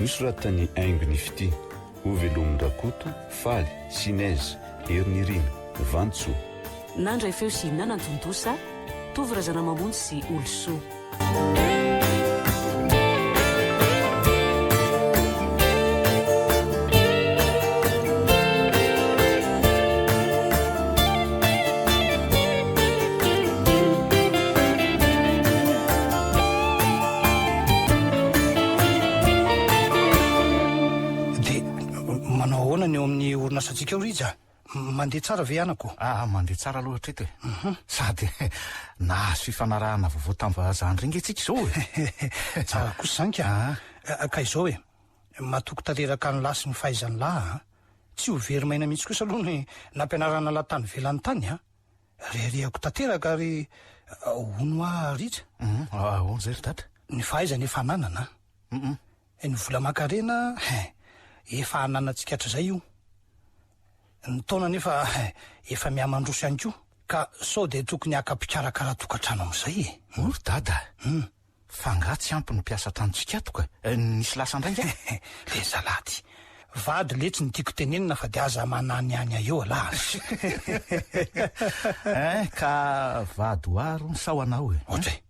Nosoratan'i Haingo ny Fitia, Hovelomin-dRakoto, Faly, Sinez, Herinirina, Vantsoa. Nandray feo sy nanantontosa, Tovo Razanamamonjy sy Olosoa. Dia manao ahoana ny eo amin'ny orinasantsika eo Rija? Mandeha tsara ve anako? Ah, mandeha tsara aloha hatreto e. Sady nahazo fifanarahana vaovao tamin'ny vazaha indray nge tsika izao e. Tsara kosa izany ka. Ka izao e, matoky tanteraka an'lah sy ny fahaizan'lah a. Tsy ho very maina mihitsy kosa aloha ny nampianarana an'lah tany ivelany tany a. Reharehako tanteraka ary hono hoa Rija. Ahoana izay ry dada? Ny fahaizana efa ananana a. Ny vola aman-karena, efa ananantsika hatrizay io. Ny taona anefa efa mihamandroso ihany koa, ka sao dia tokony haka mpikarakara tokantrano amin'izay e! O ry dada a! Fa angaha tsy ampy ny mpiasa an-tranontsika ato ka? Nisy lasa indray angaha? Le zalahy ty! Vady letsy no tiako tenenina fa dia aza mananiany ahy eo alah a! Hein, ka vady ho ahy rony sa ho anao e? Ohatray!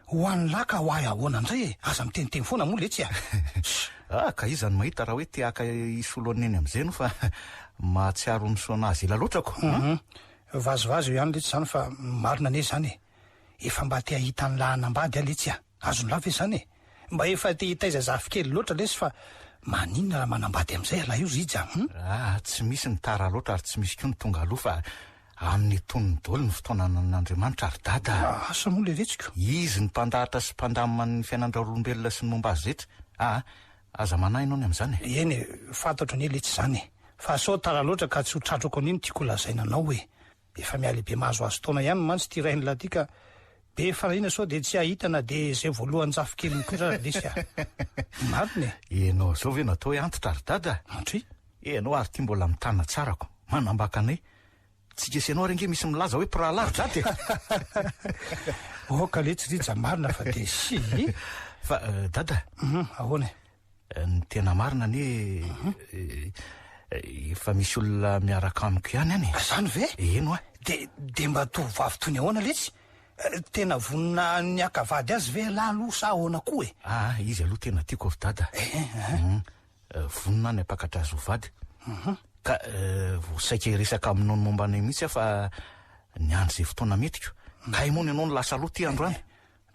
Ho an'i lahy ka ho ahy ahoana indray e? Aza miteniteny foana moa letsy a! Ah, ka iza no mahita raha hoe te haka hisolo an'i Neny amin'izay ianao fa mahatsiaro misaona azy ela loatra ko. Hum, vazivazy eo ihany letsy izany fa marina anie izany e! Efa mba te hahita an'i lahy hanambady aho letsy a! Azon'i lahy ve izany e? Mba efa te hitaiza zafikely loatra lesy fa maninona raha manambady amin'izay ialahy io Rija a! Hum? Ah, tsy misy ny tara loatra ary tsy misy koa ny tonga aloha fa Amin'ny antonony daholo ny fotoana ananan'Andriamanitra ry Dada a! Asa moa leretsiko. Izy no mpandahatra sy mpandamina ny fiainan-draolombelona sy ny momba azy rehetra. Aa, aza manahy ianao ny amin'izany e! Eny e, fantatro anie letsy izany e! Fa sao tara loatra ka tsy ho tratrako an'io no tiako holazaina anao e! Efa mihalehibe mahazoazo taona ihany mantsy ity rain'lah ity ka be fanahiana sao dia tsy hahita na dia izay voalohan-jafikeliny koa ary lesy a! Marina e! Ianao izao ve no atao hoe antitra ry Dada? Antri? Ianao ary ity mbola mitana tsara ko! Manambaka anay. Tsika sy ianao ary ange misy milaza hoe mpirahalahy ry dada e! Aoka letsy Rija marina fa dia si. Fa dada. Hum, ahoana e? Ny tena marina anie efa misy olona miaraka amiko ihany any e. Zany ve? Eny oa. Dia dia mba tovovavy toy ny ahoana letsy? Tena vonona ny haka vady azy ve ialahy aloha sa ahoana koa e? Aa, izy aloha tena tiako ry dada. Eh, Vonona ny hampakatra azy ho vady. Ka vao saika hiresaka aminao ny momba anay mihitsy aho fa niandry izay fotoana mety ko. Kay moa ny anao no lasa aloha ity androany.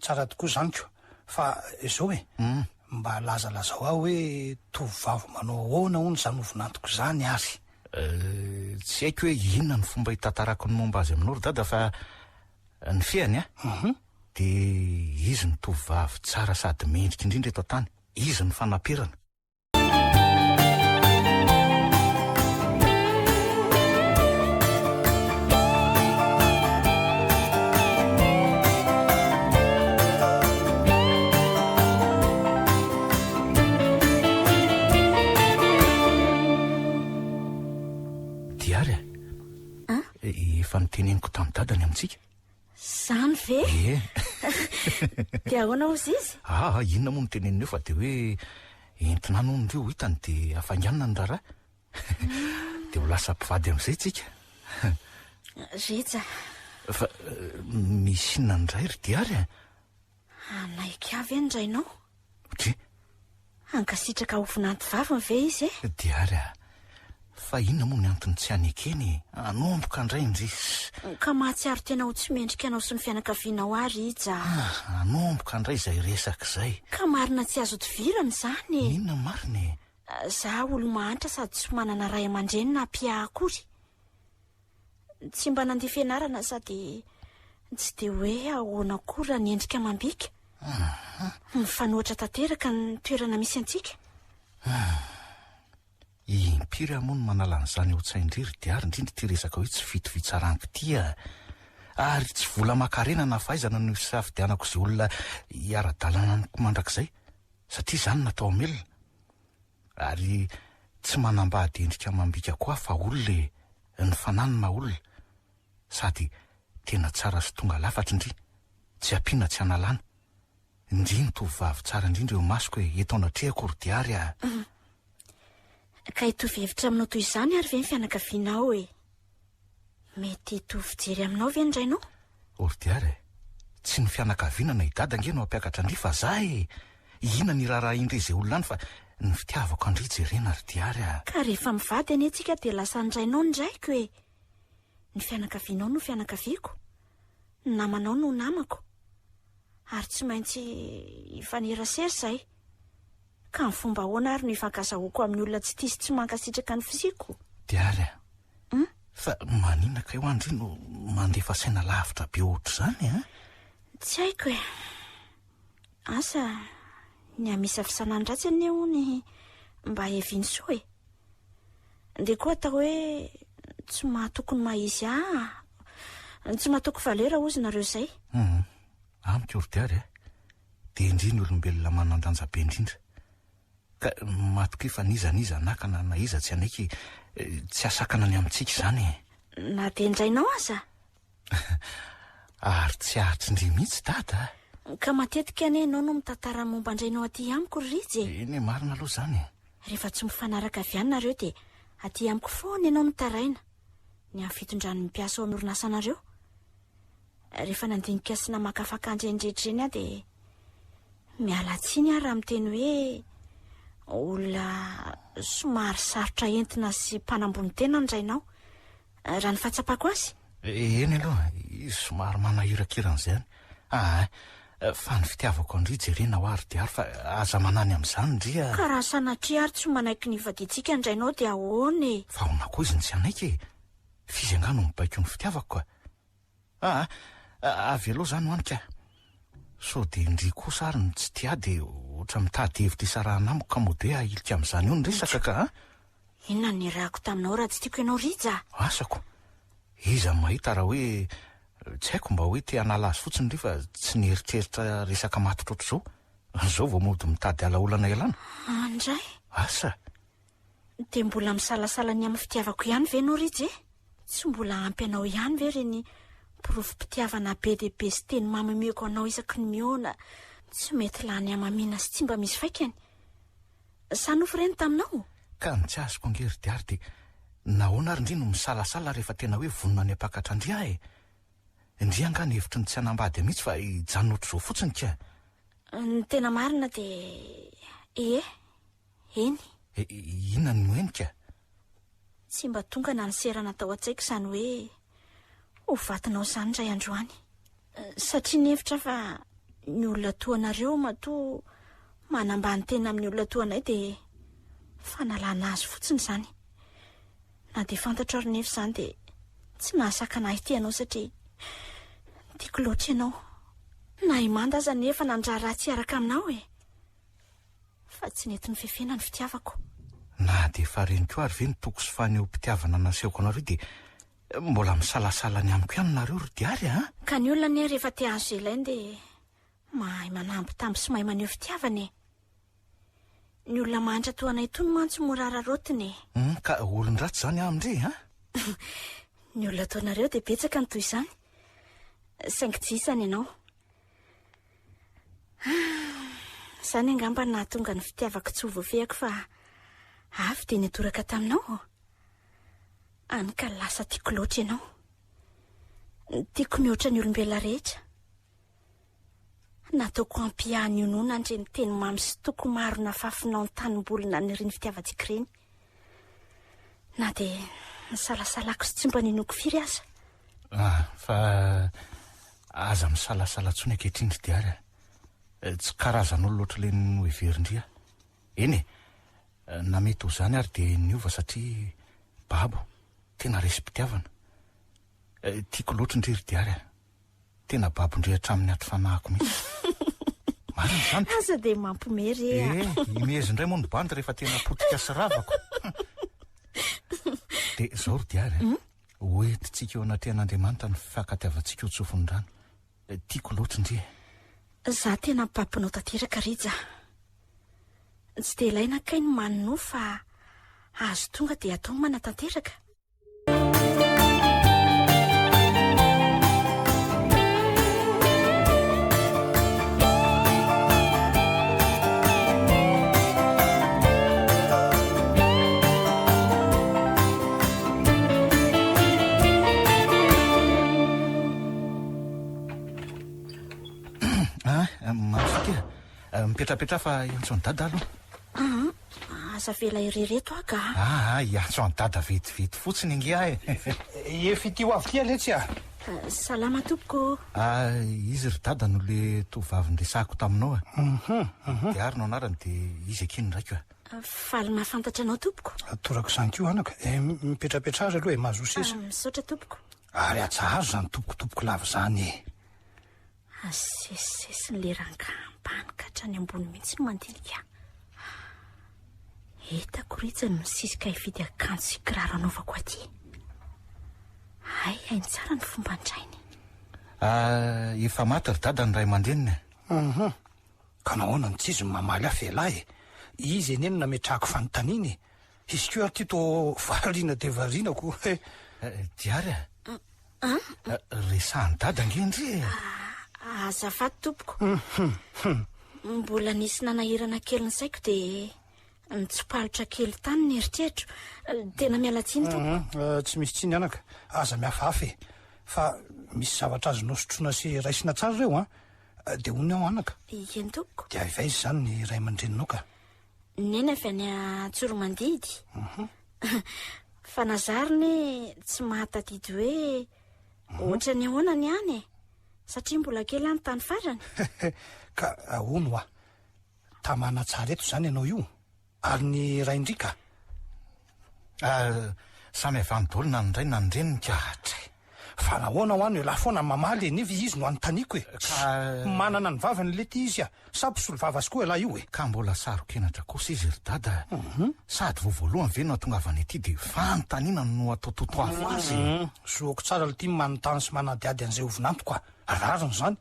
Tsara tokoa izany ko. Fa izao e, mba lazalazao ahy hoe tovovavy manao ahoana hono izany ho vinantoko izany ary? Tsy haiko hoe inona ny fomba hitantarako ny momba azy aminao ry dada fa ny fehany a, dia izy no tovovavy tsara sady mendrika indrindra eto an-tany. Izy no fanaperana. Diary a! Efa noteneniko tamin'i Dada ny amintsika. Zany ve? Ie. Dia ahoana hozy izy? Aa, inona moa no teneniny eo fa dia hoe entina any hono ireo hitany dia hafainganina ny raharaha. Dia ho lasa mpivady amin'izay tsika. Rija. Fa misy inona indray ry Diary a? Hanaiky ahy ve ny rainao? Dry. Hankasitraka ho vinanto vaviny ve izy e? Diary a! Fa inona moa ny antony tsy hanekeny e? Hanomboka indray ndry. Ka mahatsiaro tena ho tsy mendrika anao sy ny fianakavianao aho Rija a! Hanomboka indray izay resaka izay. Ka marina tsy azo idivirana izany e! Inona marina e? Za olo-mahantra sady tsy manana ray aman-dreny na mpiahy akory. Tsy mba nandia fianarana sady tsy dia hoe ahoana koa raha ny endrika amam-bika. Mifanohitra tanteraka ny toerana misy antsika. Impiry aho moa no manala an'izany ao an-tsain-dry ry Diary, indrindra ity resaka hoe tsy fitovian-tsarango ity a! Ary tsy vola aman-karena na fahaizana no isafidianako izay olona hiara-dalana amiko mandrakizay, satria izany no natao hamelona. Ary tsy manambady endrika amam-bika koa aho fa olona e! Ny fanahy no maha olona. Sady tena tsara sy tonga lafatra ndry, tsy ampiana tsy analana. Ndry ny tovovavy tsara indrindra eo imasoko e, eto anatrehako ry Diary a! Ka hitovy hevitra aminao toy izany ary ve ny fianakavianao e? Mety hitovy fijery aminao ve ny rainao? Ordiary e! Tsy ny fianakaviana na i Dada ange no hampiakatra an-dry fa za e! Inona ny iraharahian-dry izay olona any fa ny fitiavako an-dry jerena ry Diary a! Ka rehefa mivady anie tsika dia lasa ny rainao ny raiko e! Ny fianakavianao no fianakaviako, ny namanao no namako. Ary tsy maintsy hifanerasera izay. Ka ny fomba ahoana ary no hifankazahoako amin'ny olona tsy tia sy tsy mankasitraka ny fisiako? Diary a! Hum? Fa maninona kay hoa ndry no mandefa saina lavitra be ohatr'izany a? Tsy haiko e. Asa, ny hamisavisana ny ratsy anie hono mba heviany soa e. Dia koa atao hoe tsy mahatoky ny maha izy ahy, tsy mahatoky valeur hozy nareo izay. Hum, amiko ry Diary a, dia ndry ny olombelona manan-danja be indrindra. Ka matokia fa n'iza n'iza hanakana na iza tsy hanaiky, tsy hahasakana ny amintsika izany e. Na dia ny rainao aza? Ary tsy hahatry ndry mihitsy Dada a! Ka matetika anie ianao no mitantara ny momba an-drainao aty amiko ry Rija e! Eny e, marina aloha izany e! Rehefa tsy mifanaraka avy any nareo dia aty amiko foana ianao mitaraina ny amin'ny fitondran'ny mpiasa ao amin'ny orinasanareo. Rehefa nandinika sy namakafaka an'ireny rehetra ireny aho dia miala tsiny aho raha miteny hoe olona somary sarotra entina sy mpanambony tena ny rainao, raha ny fahatsapako azy. Eny aloha, izy somary manahirakirana izay ihany. Aa, fa ny fitiavako an-dry jerena hoa ry Diary fa aza manany amin'izany ndry a! Ka raha sanatria ary tsy manaiky ny hivadiantsika ny rainao dia ahoana e? Fa ahoana koa izy no tsy hanaiky e? F'izy angaha no mibaiko ny fitiavako ka. Aa, avelao zany ho any ka. Sao dia ndry kosa ary no tsy tia ahy dia ohatra mitady hevitra hisarahana amiko ka mody hoe ahilika amin'izany eo ny resaka ka a! Inona no niarahako taminao raha tsy tiako ianao Rija a? Asako! Iza no mahita raha hoe tsy haiko mba hoe te hanala azy fotsiny ndry fa tsy nieritreritra resaka matotra ohatr'izao. Izao vao mody mitady ala-olana ialana. Andray! Asa! Dia mbola misalasala ny amin'ny fitiavako ihany ve ianao Rija e? Tsy mbola ampy anao ihany ve ireny porofom-pitiavana be dia be sy teny mamy omeko anao isaky ny mihaona, tsy mety lany hamamiana sy tsy mba misy faikany? Sa nofy ireny taminao? Ka ny tsy azoko ange ry Diary dia nahoana ary ndry no misalasala rehefa tena hoe vonona ny hampakatra an-dry aho e? Ndry angaha ny hevitry ny tsy hanambady mihitsy fa hijanona ohatr'izao fotsiny ka? Ny tena marina dia ie. Eny. E, inona no eny ka? Tsy mba tonga na niserana tao an-tsaiko izany hoe ho vadinao izany indray androany. Satria nihevitra aho fa ny olona toa anareo matoa manambany tena amin'ny olona toa anay dia fanalana azy fotsiny izany. Na dia fantatro ary nefa izany dia tsy nahasakana ahy tia anao satria tiako loatra ianao. Na i Manda aza nefa nandrara ahy tsy hiaraka aminao e. Fa tsy nety nofefena ny fitiavako. Na dia efa reny koa ary ve ny toko sy fanehoam-pitiavana nasehoko anareo dia mbola misalasala ny amiko ihany nareo ry Diary a! Ka ny olona anie rehefa te hahazo izay ilainy dia mahay manambitamby sy mahay maneho fitiavana e! Ny olona mahantra toa anay itony mantsy mora araraotina e! Hum, ka olon-dratsy izany aho amin-dry a! Ny olona toa anareo dia betsaka ny toy izany, saingy tsy isany ianao. Izany angamba no nahatonga ny fitiavako tsy ho voafehiko fa avy dia nitoraka taminao. Any ka lasa tiako loatra ianao. Tiako mihoatra ny olombelona rehetra. Nataoko hampiahy ny onona ireny teny mamy sy toko maro nafafinao ny tanimboly nanirian'ny fitiavantsika ireny. Na dia nisalasalako sy tsy mba ninoako firy aza. Ah, fa aza misalasala intsony ankehitriny ry Diary a. Eh, tsy karazan'olona ohatr'ilay noheverin-dry aho. Eny e, eh, na mety ho izany ary dia niova satria babo, tena resim-pitiavana. Eh, tiako loatra ndry ry Diary a. Tena babon-dry hatramin'ny aty fanahiko mihitsy. Marina izany. Aza dia mampiomehy re a. Eh, imezy indray moa ny bandy rehefa tena potika sy ravako. Dia izao ry Diary a. Ho entintsika eo anatrehan'Andriamanitra ny fifankatiavantsika ho tsofin'ny rano. Tiako loatra ndry e. Za tena babonao tanteraka Rija a. Tsy dia ilaina kay ny manonofy fa azo tonga dia atao ny manatanteraka. Mipetrapetraha fa hiantso an'i Dada aloha. Aa, aza avela irery eto aho ka. Aa, hiantso an'i Dada vetivety fotsiny ange aho e. Efa ity ho avy ity aletsy a. Salama tompoko ô. Ah, izy ry Dada no le tovovavy niresahako taminao a. Diary no anarany dia izy akia no raiko a. Faly mahafantatra anao tompoko. Toraka izany koa anaka. Eh, mipetrapetraha ary aloha e, mahazoa seza. Misaotra tompoko. Ary atsaharo izany tompoko tompoko lava izany e. Asesisesiny le rangahy ambany ka hatrany ambony mihitsy no mandinika ahy. Hitako Rija no nisisika hividy akanjo sy kiraro anaovako aty. Hay, hainy tsara ny fomban-drainy. Ah, efa maty ry dada ny ray aman-dreniny. Hum, ka nahoana no tsy izy no mamaly ahy f'ialahy e? Izy anie no nametrahako fanontaniana e. Izy koa ary ity toa variana dia variana ko. Diary a! Resahan'i dada ange ndry e! Azafady tompoko. Mbola nisy nanahirana kely ny saiko dia nitsopalotra kely tany ny eritreritro. Tena miala tsiny tompoko. Tsy misy tsiny anaka, aza mihafahafa e! Fa misy zavatra azonao sotroina sy raisina tsara ireo an! Dia hono aho anaka. Eny tompoko. Dia avy aiza izany ny ray aman-dreninao ka? Neny avy any Antsoromandidy. Fa na zary ne tsy mahatadidy hoe ohatran'ny ahoana ny any e. Satria mbola kely aho ny tany farany. Ka hono hoa, tamana tsara eto izany ianao io? Ary ny rain-dry ka? Ah, samy avy any daholo na ny ray na ny reniny ka. Atray. Fa nahoana hoa no elah foana mamaly e, nefa izy no anontaniako e. Ka. Manana ny vavany lety izy a. Sa mpisolo vava azy koa elah io e. Ka mbola saro-kenatra kosa izy ry dada a. Sady vao voalohany ve no atongavany aty dia fanontaniana no atao totoafo azy e. Zohiko tsara lty ny manontany sy manadihady an'izay ho vinantoko a. Rariny izany.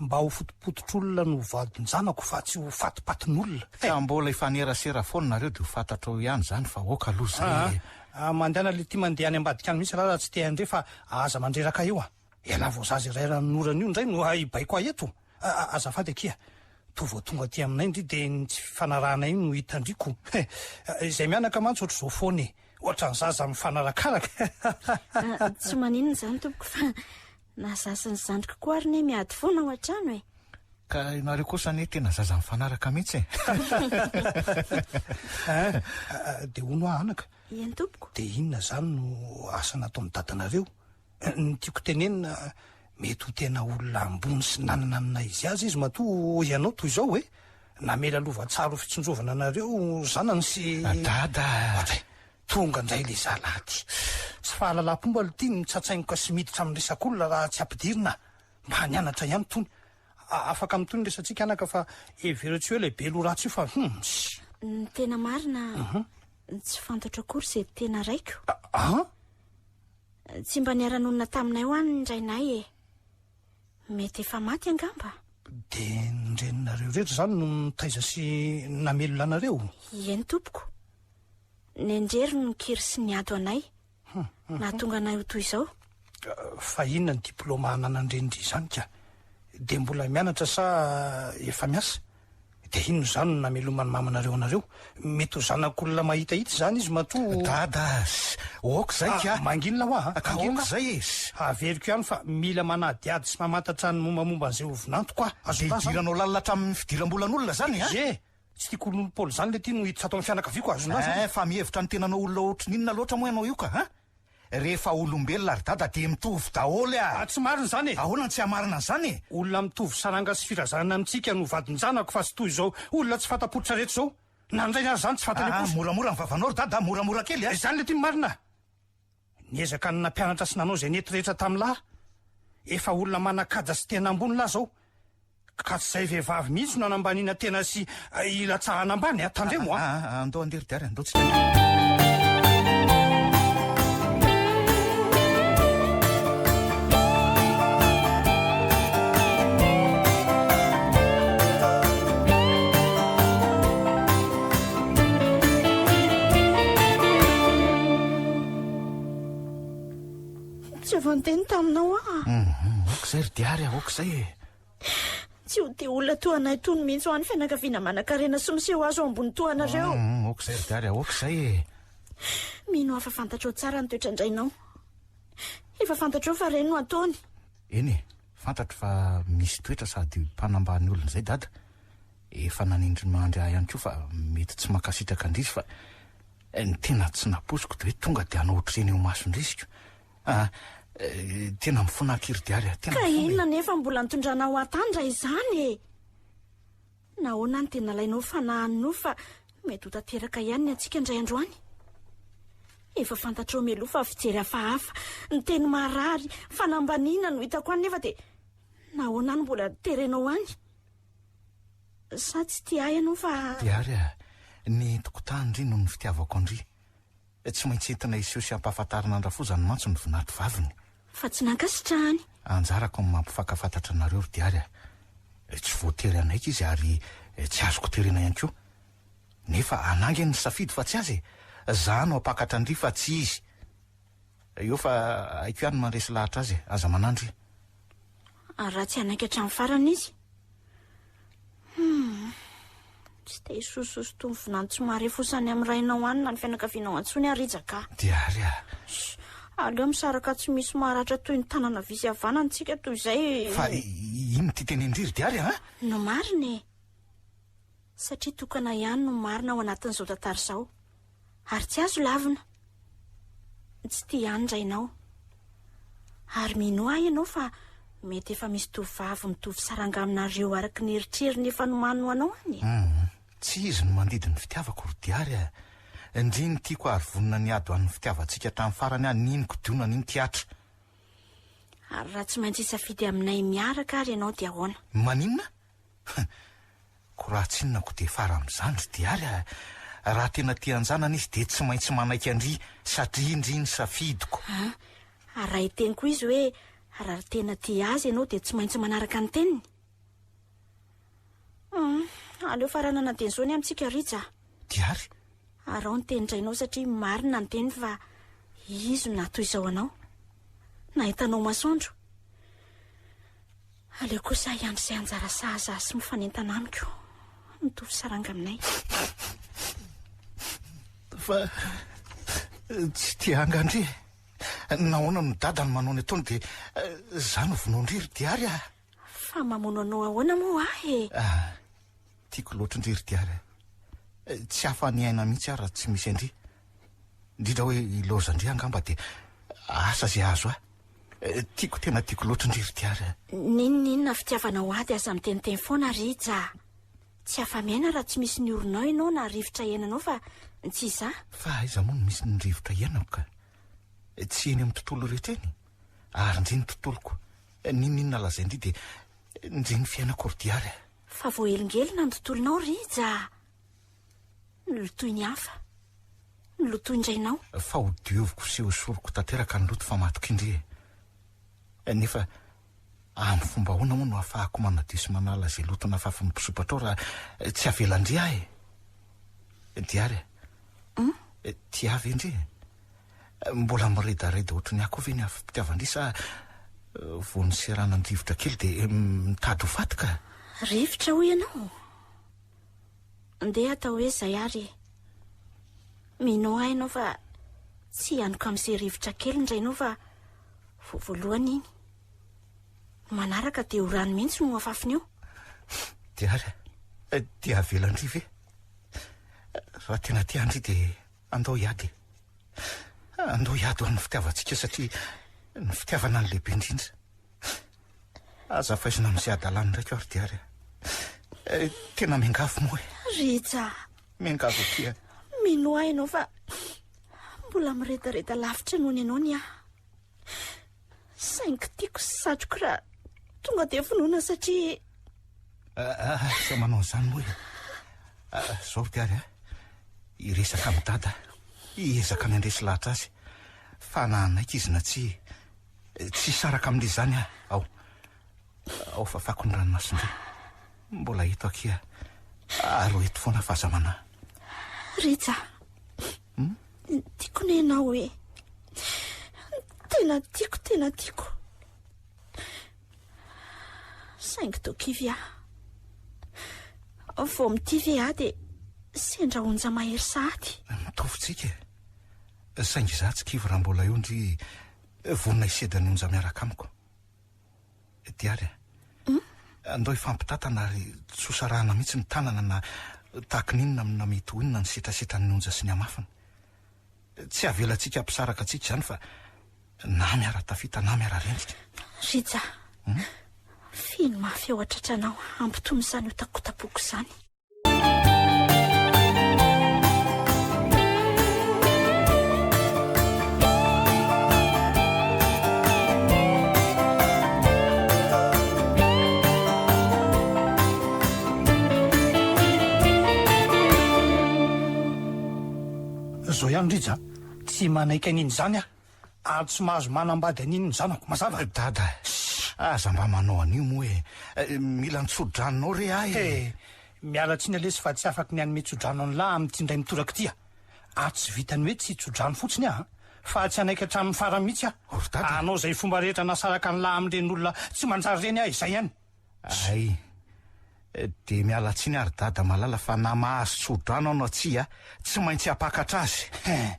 Mba ho fotopototr'olona no vadin-janako fa tsy ho fatipatin'olona. Ka mbola hifanerasera foana nareo dia ho fantatrao ihany izany fa aoka aloha izay e. Aa, mandehana lty mandeha any ambadika any mihitsy raha tsy te handre fa aza mandreraka eo a. Ialahy vao zaza iray ranonorana io indray no hibaiko ahy eto. Azafady akia, toa vao tonga aty aminay ndry dia ny tsy fifanarahana iny no hitandriko. Izay mianaka mantsy ohatr'izao foana e. Ohatran'ny zaza mifanarakaraka. Tsy maninona izany tompoko fa na za sy ny zandriko koa ary ne miady foana ao an-trano e. Ka ianareo kosa anie tena zaza mifanaraka mihitsy e. Hein, dia hono hoa anaka. Eny tompoko. Dia inona izany no asa nataon'i dadanareo? Ny tiako tenenina, mety ho tena olona ambony sy nanana ny naha izy azy izy matoa ianao toy izao e! Namela lova tsara ho fitsinjovana anareo zanany sy. Dada a! Ohatray, tonga indray ilay zalahy ity. Tsy fahalalam-pomba aloha ity ny mitsatsaingoka sy miditra amin'ny resak'olona raha tsy ampidirina. Mba nianatra ihany tony. Afaka mitohy ny resatsika anaka fa hevero tsy hoe ilay be loha ratsy io fa hum. Ny tena marina, tsy fantatro akory izay tena raiko. An? Tsy mba niara-nonina taminay hoa ny rainay e. Mety efa maty angamba. Dia ny reninareo irery izany no nitaiza sy namelona anareo? Eny tompoko. Nendrery no nikiry sy niady ho anay. Nahatonga anay ho toy izao. Fa inona ny diplaoma ananan-drenindry izany ka? Dia mbola mianatra sa efa miasa? Dia inona izany no nameloman'ny mamanareo anareo? Mety ho zanak'olona mahitahita izany izy matoa. Dada a! Ok izay ka! Mangina hoa a! Ka ok izay e! Averiko ihany fa mila manadihady sy mamantatra ny mombamomba an'izay ho vinantoko aho. Dia idiranao lalina hatramin'ny fidiram-bolan'olona izany a! Ie! Tsy tiako olon'olom-paoly izany ilay ity no hiditra ato amin'ny fianakaviako, azonao izany? Eh, fa mihevitra ny tenanao olona ohatrin'inona loatra moa ianao io ka, an? Rehefa olombelona ry dada dia mitovy daholo a! Ah, tsy marina izany e! Ahoana no tsy hamarina an'izany e? Olona mitovy saranga sy firazanana amintsika no vadin-janako fa tsy toy izao olona tsy fanta-pototra rehetra izao. Na ny rainy aza izany tsy fantany akory. Ah, moramora ny vavanao ry dada a, moramora kely a! Izany ilay tiany marina! Niezaka ny nampianatra sy nanao izay nety rehetra tamin'lah. Efa olona manan-kaja sy tena ambony lah zao. Ka tsy izay vehivavy mihitsy no anambaniana tena sy ilatsahana ambany a! Tandremo a! Aa, andao andeha ry Diary, andao tsika. Tsy avy niteny taminao aho. Ok izay ry Diary a, ok izay e. Tsy ho dia olona toa anay itony mihitsy ho an'ny fianakaviana manankarena sy miseho azy ho ambony toa anareo. Ok izay ry Diary a, ok izay e. Mino aho fa fantatrao tsara ny toetran-drainao. Efa fantatrao fa ireny no ataony. Eny e, fantatro fa misy toetra sady mpanambany olona izay Dada. Efa nanindry mandry ahy ihany koa fa mety tsy mankasitraka an-dry izy fa ny tena tsy nampoiziko dia hoe tonga dia hanao ohatr'ireny eo imason'dry izy ko. Ah, tena mifona aky ry Diary a, tena Ka mifona e. inona nefa mbola nitondranao ahy tany raha izany e? Nahoana no dia nalainao fanahy an'i Nofy fa mety ho tanteraka ihany ny antsika indray andro any? Efa fantatrao mialoha fa fijery hafahafa, ny teny maharary, fanambaniana no hitako any nefa dia nahoana no mbola terenao any? Sa tsy tia ahy ianao fa. Diary a, ny entiko tany ndry noho ny fitiavako an-dry. Tsy maintsy entina hiseho sy hampahafantarina an-drafozany mantsy ny vinanto vaviny. Fa tsy nankasitrahany. Anjarako ny mampifankafantatra anareo ry Diary a. Tsy voatery hanaiky izy ary tsy azoko terena ihany koa. Nefa anà ange ny safidy fa tsy azy e! Za no hampakatra an-dry fa tsy izy. Eo fa haiko ihany ny mandresy lahatra azy e! Aza manahy ndry. Ary raha tsy hanaiky hatramin'ny farany izy? Hum. Tsy te hisososo toy ny vinany tsy mahare fosany amin'ny rainao any na ny fianakavianao intsony aho Rija ka. Diary a! Shh! Aleo misaraka tsy misy maratra toy ny tanana havia sy havanana isika toy izay. Fa inona ity tenenin-dry ry Diary a? No marina e! Satria tokana ihany no marina ao anatin'izao tantara izao. Ary tsy azo lavina. Tsy tia ahy ny rainao. Ary minoa ahy ianao fa mety efa misy tovovavy mitovy saranga aminareo araka ny eritreriny efa nomaniny ho anao any e. Humm. Tsy izy no mandidy ny fitiavako ry Diary a. Ndry ny tiako ary vonona ny hiady ho an'ny fitiavantsika hatramin'ny farany aho n'ino kidiona n'ino kiatra. Ary raha tsy maintsy hisafidy aminay miaraka ary ianao dia ahoana? Maninona? Ko raha tsy inona ko dia fara amin'izany ry Diary a! Raha tena tia an-janany izy dia tsy maintsy manaiky an-dry satria ndry ny safidiko. An! Ary raha hiteny koa izy hoe raha tena tia azy ianao dia tsy maintsy manaraka ny teniny? Hum, aleo faranana dia izao ny amintsika Rija a! Diary? Araho ny tenin-drainao satria marina ny teniny fa izy no nahatoy izao anao. Nahitanao masoandro. Aleo kosa hiandry izay anjara sahaza ahy sy mifanentana amiko. Mitovy saranga aminay. Fa tsy tia anga ndry e. Nahoana no dada no manao ny ataony dia za no vonoan-dry ry Diary a. Fa mamono anao ahoana moa ahy e? Ah, tiako loatra ndry ry Diary a. Tsy afa-niaina mihitsy aho raha tsy misy an-dry. Indrindra hoe ilaozan-dry angamba dia asa izay hahazo ahy. Tiako tena tiako loatra ndry ry Diary a. N'inon'inona fitiavanao ahy dia aza miteniteny foana Rija a. Tsy afa-miaina raha tsy misy ny oronao ianao na rivotra iainanao fa tsy izaho. Fa aiza moa no misy ny rivotra iainako ka? Tsy eny amin'ny tontolo rehetra eny? Ary ndry ny tontoloko. N'inon'inona lazain-dry dia ndry ny fiainako ry Diary a. Fa voahelingelina ny tontolonao Rija a. Nolotoy ny hafa. Nolotoy ny rainao. Fa ho dioviko sy hosoriko tanteraka ny loto fa matoky ndry e. Nefa amin'ny fomba ahoana moa no ahafahako manadio sy manala izay loto nafafin'ny mpisompatrao raha tsy avelan-dry ahy e? Diary e. Tia ahy ve ndry e? Mbola miredareda ohatry ny ahy koa ve ny afom-pitiavan-dry sa vao niseranan'ny rivotra kely dia mitady ho faty ka? Rivotra hoy ianao? Ndeha atao hoe izay ary e. Minoa ahy ianao fa tsy hianoka amin'izay rivotra kely ny rainao fa vao voalohany iny. Ny manaraka dia ho rano mihitsy no hafafiny eo. Dia ary dia avelan-dry ve? Raha tena tia an-dry dia andao hiady e. Andao hiady ho an'ny fitiavantsika satria ny fitiavana no lehibe indrindra. Aza faizina amin'izay hadalany ndraiky aho ry Diary a. Eh, tena miangavy moa e. Rija. Miangavy akia. Minoa ahy ianao fa mbola miredareda lavitra noho ny anao ny ahy. Saingy tiako sy satriko raha tonga dia vonoina satria... Ah, ah, sao manao an'izany moa e. Ah, zao ry Diary a. Hiresaka amin'i Dada. Hiezaka ny handresy lahatra azy. Fa na hanaiky izy na tsia, Tsy hisaraka amin'ilay izany aho. Ao. Ao fafako ny ranomason-dry. Mbola eto akia. Ary ho eto foana fa aza manahy. Rija. Hmm? Tiako ny ianao e. Tena tiako, tena tiako. Saingy toa kivy aho. Vao mitia ve aho dia sendra onja mahery sahady. Mitovy tsika e. Saingy izaho tsy kivy raha mbola eo ndry vonona hisedra ny onja miaraka amiko. Diary a! Andao hifampitantana ary tsy ho sarahana mihitsy ny tanana na tahaky ny inona amina mety ho inona ny setrasetran'ny onja sy ny hamafiny. Tsy avelantsika hampisaraka antsika izany fa na miara-tafita na miara-rendrika. Rija, fihino mafy eo an-tratranao hampitony izany hotakotapoko izany. Zao ihany Rija, tsy manaiky an'iny izany aho, ary tsy mahazo manambady an'iny ny zanako, mazava? Dada, aza mba manao an'io moa e, mila ny tso-dranonao re aho e. He, miala tsiny lesy fa tsy afaky ny hanome tso-drano an'lah amin'ity indray mitoraka ity aho, ary tsy vitan'ny hoe tsy hitso-drano fotsiny aho an, fa tsy hanaiky hatramin'ny farany mihitsy aho, Ry dada. hanao izay fomba rehetra hanasaraka an'lah amin'ireny olona tsy manjary ireny aho, izay ihany. Hay. Dia miala tsiny ary dada malala fa na mahazo tso-drano aho na tsia, tsy maintsy hampakatra azy. Hein!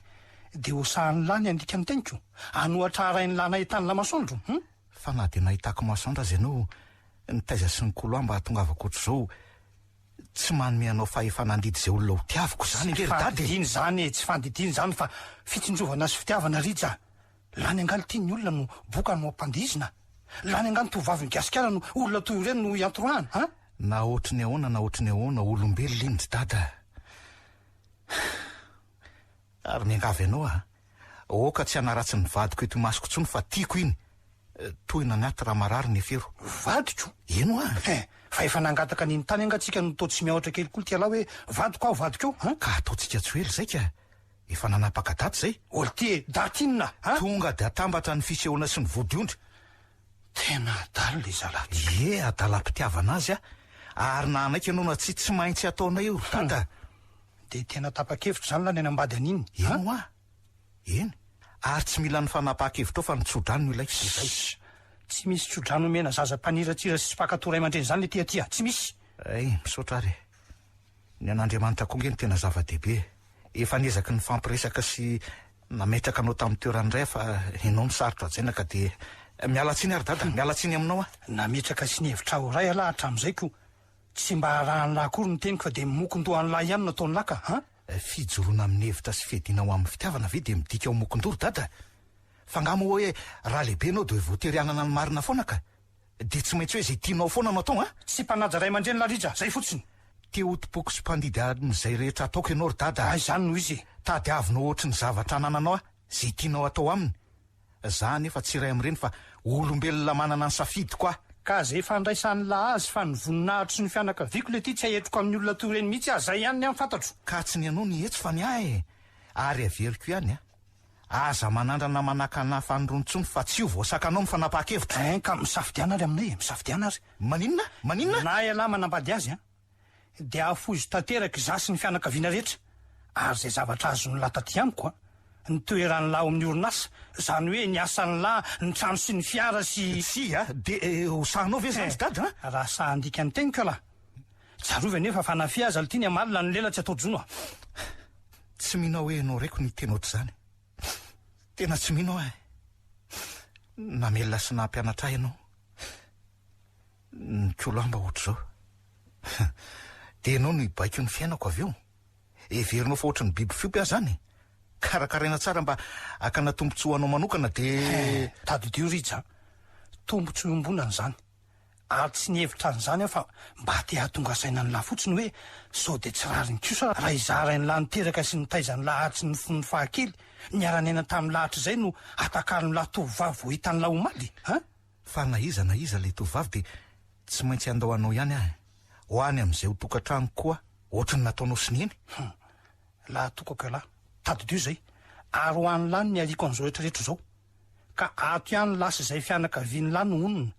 Dia ho sahan'lah ny handika ny teniko? Hanohatra harain'lah nahitany lamasoandro? Hum? Fa na dia nahitako masoandro aza ianao, nitaiza sy nikolo ahy mba hahatongavako ohatr'izao, tsy manome anao fahefana handidy izay olona ho tiaviko izany ange Tsy ry dada e! fandidiana izany e, tsy fandidiana izany fa fitsinjovana sy fitiavana Rija a! Lany angaha ity ny olona no boka no ampandihizina? Lany angaha ny tovovavin'i Gasikara no olona toy ireny no iantoroahana an? Na ohatry ny ahoana na ohatry ny ahoana, olombelona iny ry dada a! Ary miangavy anao aho, aoka tsy hanaratsy ny vadiko eto imasoko intsony fa tiako iny. Tohina ny aty raha marary ny efero. Vadiko? Eny hoa! Hein! Fa efa nangataka an'iny tany angaha tsika no toa tsy miahotra kely koa ity ialahy hoe vadiko aho vadiko eo an? Ka ataontsika tsy ho ela izay ka! Efa nanapaka daty izay. Olty e! Daty inona an? Tonga dia atambatra ny fisehoana sy ny vodiondry. Tena adala ilay zalahy tsika. Ie, adalam-pitiavana azy aho. Ary na hanaiky ianao na tsia, tsy maintsy ataonay io ry dada. Dia tena tapa-kevitra izany lany hanambady an'iny an? Eny hoa! Eny. Ary tsy mila ny fanapahan-kevitrao fa ny tso-drano no ilaiko. Izay. Tsy misy tso-drano omena zaza mpaniratsira sy tsy mpankatò ray aman-dreny izany le aty a! Tsy misy! Hay, misaotra ary e. Ny an'Andriamanitra koa nge no tena zava-dehibe e. Efa niezaky nifampiresaka sy nametraka anao tamin'ny toerany indray aho fa ianao no sarotra hajaina ka dia miala tsiny ary dada, miala tsiny aminao aho. Nametraka sy nihevitra aho ray ialahy hatramin'izay ko tsy mba arahan'lah akory ny teniko fa dia mokon-dohan'lah ihany no ataon'lah ka an! Fijoroana amin'ny hevitra sy fiadiana ho amin'ny fitiavana ve dia midika ho mokon-doha ry dada? Fa angaha moa hoe raha lehibe ianao dia voatery hanana ny marina foana ka? Dia tsy maintsy hoe izay tianao foana no atao an! Tsy mpanaja ray aman-dreny Larija, zay fotsiny! Te ho tompoko sy mpandidy amin'izay rehetra ataoko ianao ry dada a! Hay izany no izy e! Tadiavinao ohatry ny zavatra anananao aho, izay tianao atao aminy. Za anefa tsy iray amin'ireny fa olombelona manana ny safidiko aho. Ka zay fandraisan'la azy fa ny voninahitro sy ny fianakaviako le ty tsy ahetroko amin'ny olona toy ireny mihitsy aho, zay ihany ny ahy fantatro. Ka tsy ny anao ny etsy fa ny ahy e! Ary averiko ihany a! Aza manandrana manakana fanirony intsony fa tsy io voasakanao ny fanapahan-kevitra. Hein ka misafidiana ary aminay e, misafidiana ary. Maninona? Maninona? Na ialahy manambady azy an, dia afoizo tanteraka izaho sy ny fianakaviana rehetra, ary izay zavatra azon'lah taty amiko an, ny toeran'lah ao amin'ny orinasa, izany hoe ny asan'lah, ny trano sy ny fiara sy. Tsia, dia ho sahinao ve izany ry dada an? Raha sahy handika ny teniko ialahy, tsarovy anefa fa na fy aza lty ny amalona ny lela tsy atao jono a. Tsy mino aho hoe ianao raiko no hiteny ohatr'izany. Tena tsy mino aho e. Namelona sy nampianatra ahy ianao. Nikolo ahy mba ohatr'izao. Dia ianao no hibaiko ny fiainako avy eo? Heverinao fa ohatry ny biby fiompy aho izany? Karakaraina tsara mba hakana tombontsoa ho anao manokana dia. He, tadidio Rija a! Tombontsoa iombonana izany. Ary tsy nihevitra an'izany aho fa mba te hahatonga saina an'lah fotsiny hoe sao dia tsy rariny kosa raha izaho rain'lah niteraka sy nitaiza an'lah hatry ny fony fahakely, niara-niaina tamin'lah hatrizay no atakalon'lah tovovavy vao hitan'lah omaly an! Fa na iza na iza ilay tovovavy dia tsy maintsy handao anao ihany aho e! Ho any amin'izay ho tokantranoko koa ohatry ny nataonao sy neny. Hum. Lah atokako ialahy. Tadidio izay. Ary ho an'lah no niariako an'izao rehetra rehetra izao. Ka ato ihany lah sy izay fianakavian'lah no honina.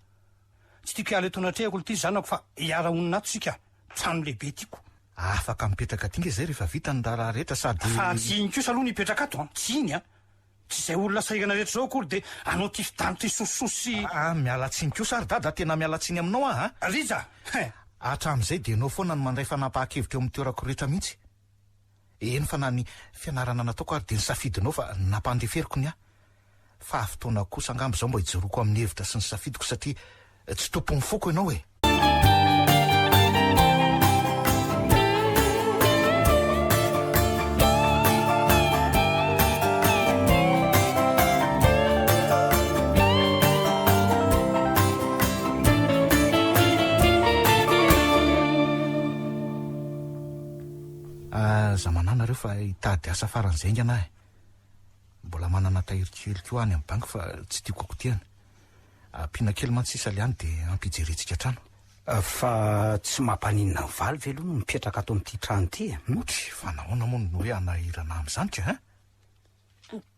Tsy tiako hiala eto anatrehako lty zanako fa hiara honina ato isika, trano lehibe tiako. Afaka mipetraka aty nge zay rehefa vita ny raharaha rehetra sady. Fa tsy iny kosa aloha ny hipetraka ato an, tsy iny an! Tsy izay olona sahirana rehetra izao akory dia hanao tifi-danitra hisosososo sy. Ah miala tsiny kosa ary dada, tena miala tsiny aminao aho an! Rija! Hein! Hatramin'izay dia ianao foana no mandray fanapahan-kevitra eo amin'ny toerako rehetra mihitsy. Eny fa na ny fianarana nataoko ary dia ny safidinao fa nampandeferiko ny ahy. Fa fotoana kosa angamba izao mba hijoroako amin'ny hevitra sy ny safidiko satria tsy tompon'ny foko ianao e! Aza manahy nareo fa hitady asa faran'izay haingana aho e. Mbola manana tahiry kely koa any amin'ny banky fa tsy tiako hokotehana. Ampiana kely mantsy sisa le any dia ampy hijerentsika trano. Fa tsy mampaninona ny valy ve aloha no mipetraka ato amin'ity trano ity e? Otry, fa nahoana moa no hoe hanahirana amin'izany ka hein?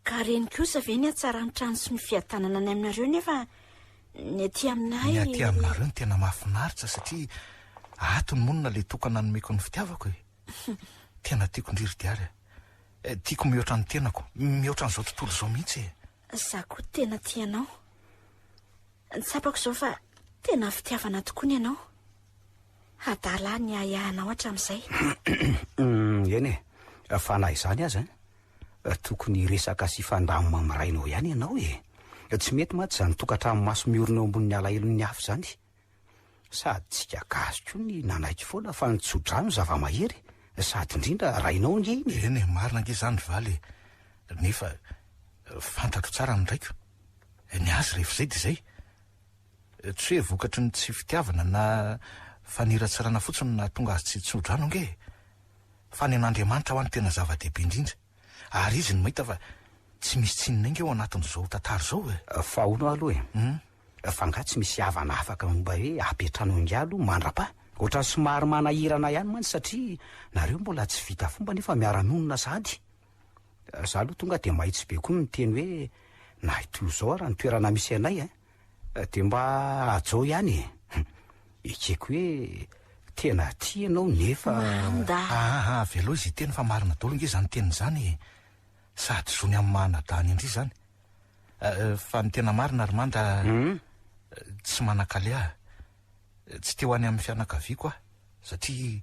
Ka reny kosa ve ny hatsaran'ny trano sy ny fiadanana any aminareo nefa ny aty aminay. Ny aty aminareo no tena mahafinaritra satria ato no monina ilay tokana nomeko ny fitiavako e. Tena tiako ndry ry Diary a. Tiako mihoatra ny tenako, mihoatra an'izao tontolo izao mihitsy e. Za koa tena tia anao. Tsapako izao fa tena fitiavana tokoa ny anao. Adala ahy ny ahiahinao hatramin'izay. Eny e, fa na izany aza, tokony hiresaka sy hifandamina amin'ny rainao ihany ianao e. Tsy mety mantsy izany tokantrano maso miorina eo ambonin'ny alahelon'ny hafa izany. Sady tsika gasy koa ny nanaiky foana fa ny tso-drano zava-mahery, sady indrindra rainao ange iny e. Eny e, marina ange izany ry Valy e. Nefa fantatro tsara ny raiko. Ny azy rehefa izay dia izay. Tsy hoe vokatry ny tsy fitiavana na faniratsirana fotsiny no nahatonga azy tsy hitso-drano ange e! Fa ny an'Andriamanitra hoa no tena zava-dehibe indrindra. Ary izy no mahita fa tsy misy tsininy ange ao anatin'izao tantara izao e! Fa hono aloha e! Fa angaha tsy misy havana afaka mba hoe apetrano ingahy aloha mandrapa? Ohatran'ny somary manahirana ihany mantsy satria nareo mbola tsy vita fomba nefa miara-monina sahady. Za aloha tonga dia mahitsy be koa miteny hoe na toy izao ara ny toerana misy anay a! Dia mba hajao ihany e! Ekeko hoe tena tia ianao nefa. Manda. Aa avelao izy hiteny fa marina daholo ange izany teniny izany e! Sady zony amin'ny maha anadahiny an-dry izany. Fa ny tena marina ry Manda, tsy manan-kaleha aho. Tsy te ho any amin'ny fianakaviako aho satria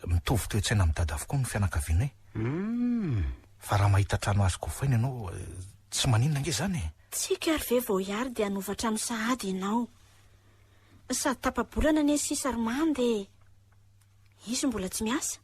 Mitovy toe-tsaina amin'i Dada avokoa ny fianakavianay. Fa raha mahita trano azoko hofaina ianao, tsy maninona ange izany e! Tsika ary ve vao hiary dia hanova trano sahady ianao? Sady tapa-bolana anie sisa ry Manda e! Izy mbola tsy miasa.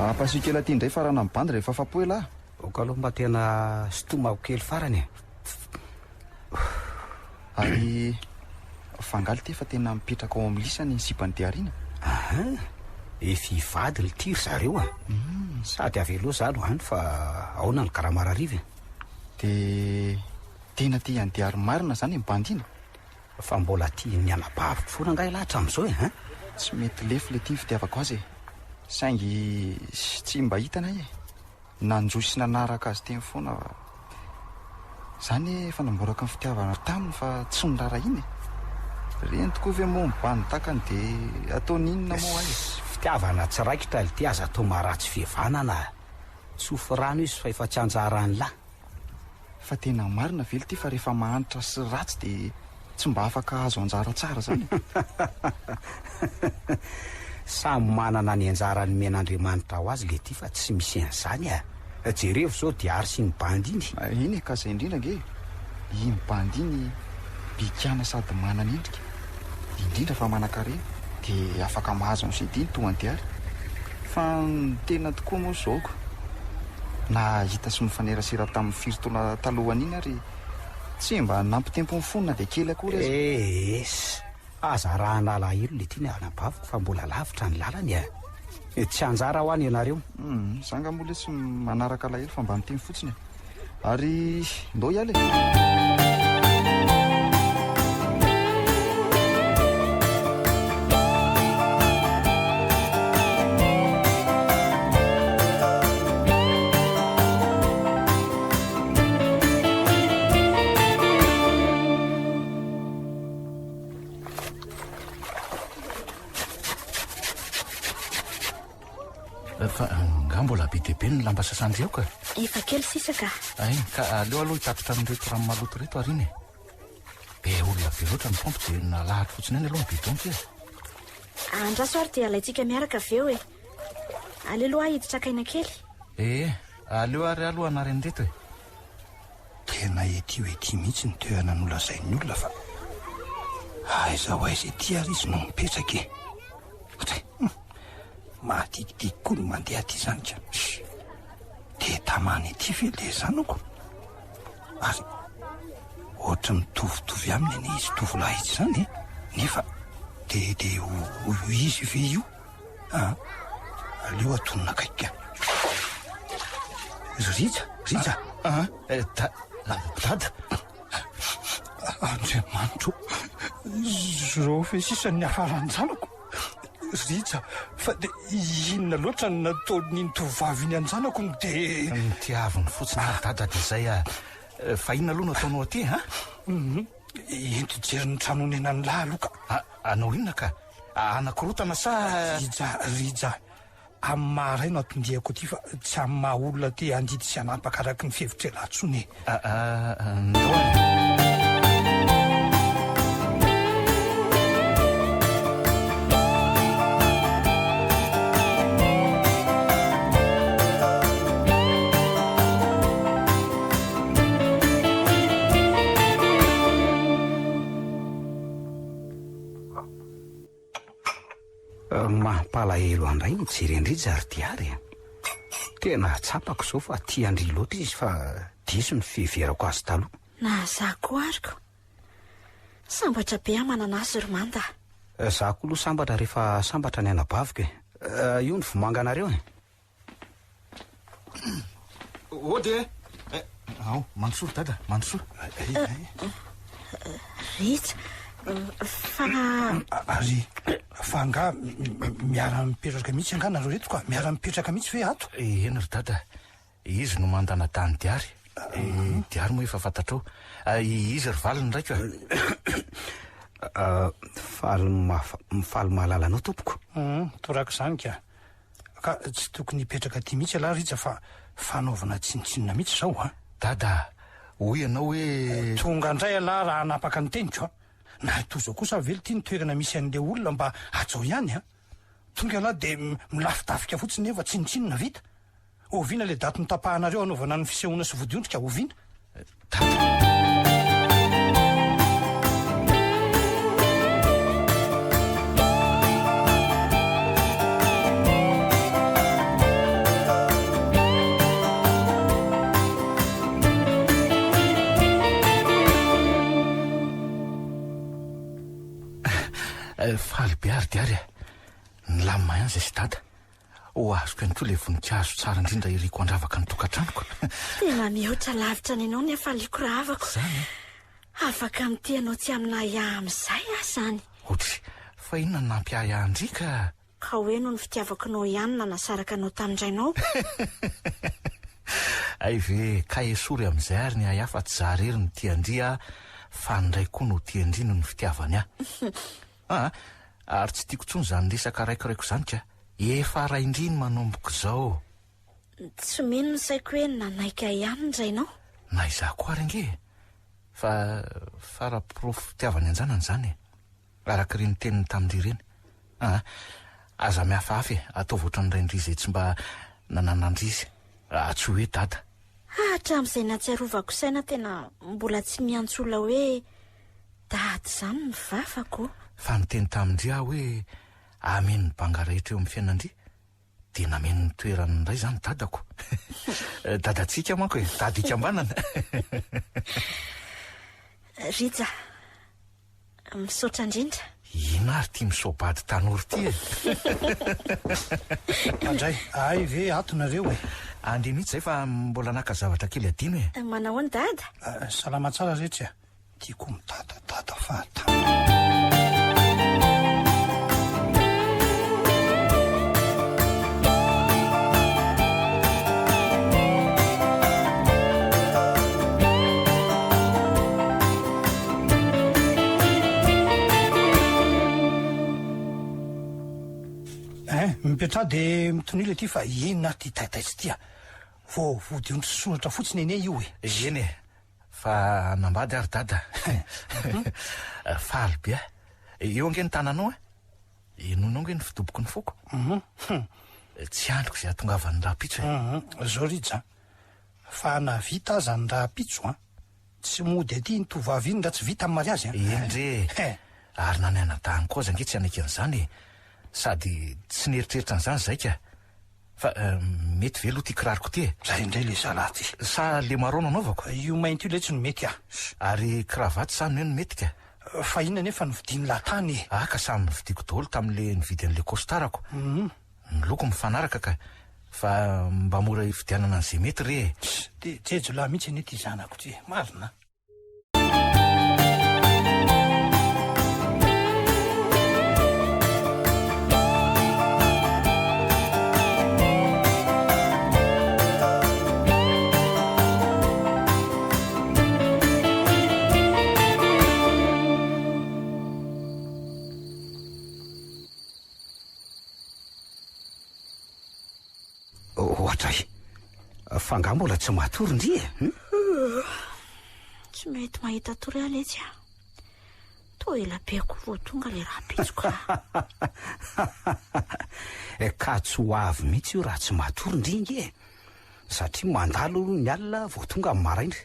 Ampasio kely aty indray farana ny bandy rehefa afapo elah. Aoka aloha mba tena sintomako kely farany e. Ary fangaly ity fa tena mipetraka ao amin'ny lisany ny sipan'i Diarina? Aha, efa hivady lty ry zareo a! Sady avelao za aloha any fa aona ny karama hariva e? Dia tena tia an'i Diary marina zany ny bandy iny? Fa mbola tian'ny anabaviko foana angaha ialahy hatramin'izao e, hein? Tsy mety lefy lty ny fitiavako azy e! Saingy tsy mba hitany ahy e! Nanjohy sy nanaraka azy teny foana fa za anie efa namboraka ny fitiavana taminy fa tsy noraharahiany e! Reny tokoa ve moa mibandy takany de ataony inona moa ay e! Fitiavana tsy raikitra lty aza atao maharatsy fihevanana a! Tsofy rano izy fa efa tsy anjaran'lah. Fa tena marina ve lty fa rehefa mahantra sy ratsy de tsy mba afaka hahazo anjara tsara zany e? Samy manana ny anjara nomen'Andriamanitra ho azy lety fa tsy misy an'izany a! Jerevo zao Diary sy ny bandy iny. Iny e ka zay indrindra ange e! Iny bandy iny bikàna sady manana endrika, indrindra fa manankarena, de afaka mahazo an'i CD ny toa an'i Diary. Fa ny tena tokoa moa zao ko, nahita sy nifanerasera tamin'ny firy taona talohan'iny ary tsy mba nampitempo ny fony na dia kely akory aza. Es! Aza arahana alahelo lety ny anabaviko fa mbola lavitra ny lalany a! Tsy anjara hoa ny anareo. Hum, za nga moa lesy manaraka alahelo fa mba miteny fotsiny e! Ary ndao hiala e! Fa nga mbola be dia be ny lamba sasan-dry ao ka? Efa kely sisa ka. Ay, ka aleo aloha hitatitra an'ireto rano maloto ireto aoriana e. Be olona be loatra ny paompy dia nalahatra fotsiny ihany aloha ny bidon kely. Andraso ary dia alaintsika miaraka avy eo e. Aleo aloha aho hiditra haka aina kely. Ee, aleo ary aloha hanary an'ireto e. Tena ety ho ety mihitsy ny toerana nolazain'ny olona fa aiza ho aiza ety ary izy no mipetraka e. Ohatray, hum, mahadikidiky koa ny mandeha aty izany ka. Dia tamana ety ve ilay zanako? Ary ohatry mitovitovy aminy anie izy tovolahy izy izany e. Nefa dia dia ho izy ve io? Ah, aleo atonina akaiky ka. Rija, Rija. Ah, eh, da, dada. Andriamanitro, zao ve sisa ny hafaran-janako? Rija, fa dia inona loatra no nataon'iny tovovavy iny an-janako no dia... Nitiaviny fotsiny ary dada dia izay ah. Fa inona aloha no ataonao aty, ha? Mhm. Ento hijery ny trano onenan'ny lahy aloha ka. Ah, anao inona ka? Anakorotana sa. Rija, Rija, amin'ny maha ray no atondiako aty fa tsy amin'ny maha olona te handidy sy hanapaka araka ny fihevitr'ialahy intsony e. Ndao ary. Mampalahelo andray mijery an-dry Rija ry Diary a. Tena tsapako izao fa tia an-dry loatra izy fa diso ny fiheverako azy taloha. Na za koa ary ko. Sambatra be aho manana azy ry Manda a. Za koa aloha sambatra rehefa sambatra ny anabaviko e. Io ny vomanganareo e. Ody e! Eh, ao, mandrosoa ry dada, mandrosoa. Rija, fa... Ary, fa angaha miara-mipetraka mihitsy angaha nareo reto ka? Miara-mipetraka mihitsy ve ato? Eny ry dada, izy no mandanadany Diary. Diary moa efa fantatrao. Izy ry valiny raiko a. Faly faly mahalala anao tompoko. Torak'izany ka. Ka tsy tokony hipetraka aty mihitsy ialahy Rija fa fanaovana tsinontsinona mihitsy izao a! Dada a! Hoy ianao hoe. Tonga indray ialahy raha hanapaka ny teniko a! Na toy izao kosa ve ity ny toerana misy an'ilay olona mba hajao ihany a! Tonga ialahy dia milafidafika fotsiny nefa tsinontsinona vita! Oviana ilay daty notapahanareo hanaovana ny fisehoana sy vodiondrika? Oviana? Dada. Faly be ary Diary a! Nilamina ihany izay sy Dada. Ho azoko ihany koa ilay voninkazo tsara indrindra iriko handravaka ny tokantranoko. Tena mihoatra lavitra ny anao ny hafaliako rahavako. Izany e? Afaka mitia anao tsy amin'ahiahy amin'izay aho izany. Otry, fa inona no nampiahiahy an-dry ka? Ka hoe noho ny fitiavako anao ihany no nanasaraka anao tamin-drainao? Hay ve, ka esory amin'izay ary ny ahiahy fa tsy za irery no tia an-dry aho fa ny ray koa no tia an-dry noho ny fitiavany ahy. Aa, ary tsy tiako intsony izany resaka raikoraiko izany ka! Efa raindriny manomboka izao. Tsy mino ny saiko hoe nanaiky ahy ihany ny rainao. Na izaho koa ary ange e! Fa fara-porofo fitiavany an-janany izany e! Araka ireny teniny tamin-dry ireny. Aa, aza mihafahafa e! Ataovy ohatran'ny rain-dry izay tsy mba nananan-dry izy. Raha tsy hoe dada. Hatramin'izay nahatsiarovako saina tena mbola tsy miantso olona hoe dada izany ny vavako. Fa niteny tamin-dry aho hoe hameno ny banga rehetra eo amin'ny fiainan-dry, dia nameno ny toerany indray izany dadako. Dadantsika manko e, dada ikambanana. Rija, Misaotra indrindra. Inona ary ity misaobady tanora ity e? Andray, hay ve ato nareo e? Andeha mihitsy izay fa mbola naka zavatra kely adino e. Manahoana dada? Salama tsara retsy a. Tiako midadadada fahatany. Eh, mipetraha dia mitonila ity fa inona ary ity taitaitra ity a? Vao vodiondry sy soratra fotsiny anie io e. Eny e, fa hanambady aho ry dada. Faly be aho. Eo ange ny tananao a. Henoinao ange ny fidoboky ny foko. Tsy andriko izay hahatongavan'ny rahampitso e. Zao Rija a, fa na vita aza ny rahampitso an, tsy mody aty iny tovovavy iny raha tsy vita ny mariazy an. Eny re e, ary na ny anadahiny koa aza ange tsy hanaiky an'izany e. Sady tsy nieritreritra an'izany izahay ka. Fa mety ve aloha ity kiraroko ity e? Zay indray le zalahy ty. Sa le marron no anaovako? Io mainty io letsy no mety ah. Ary kravaty sa ny hoe no mety ka? Fa inona anefa no vidian'lah tany e? Ah ka samy novidiako daholo tamin'le nividy an'le costard-ko. Ny loko mifanaraka ka. Fa mba mora hividianana an'izay mety re e. Dia jejo lahy mihitsy anie ity zanako ity e. Marina. Ohatray. Fa angaha mbola tsy matory ndry e? Hum? Tsy mety mahita tory aho letsy a. Toa ela be koa vao tonga ilay rahampitso ka. Ka tsy ho avy mihitsy io raha tsy matory ndry nge e. Satria mandalo aloha ny alina vao tonga ny maraina.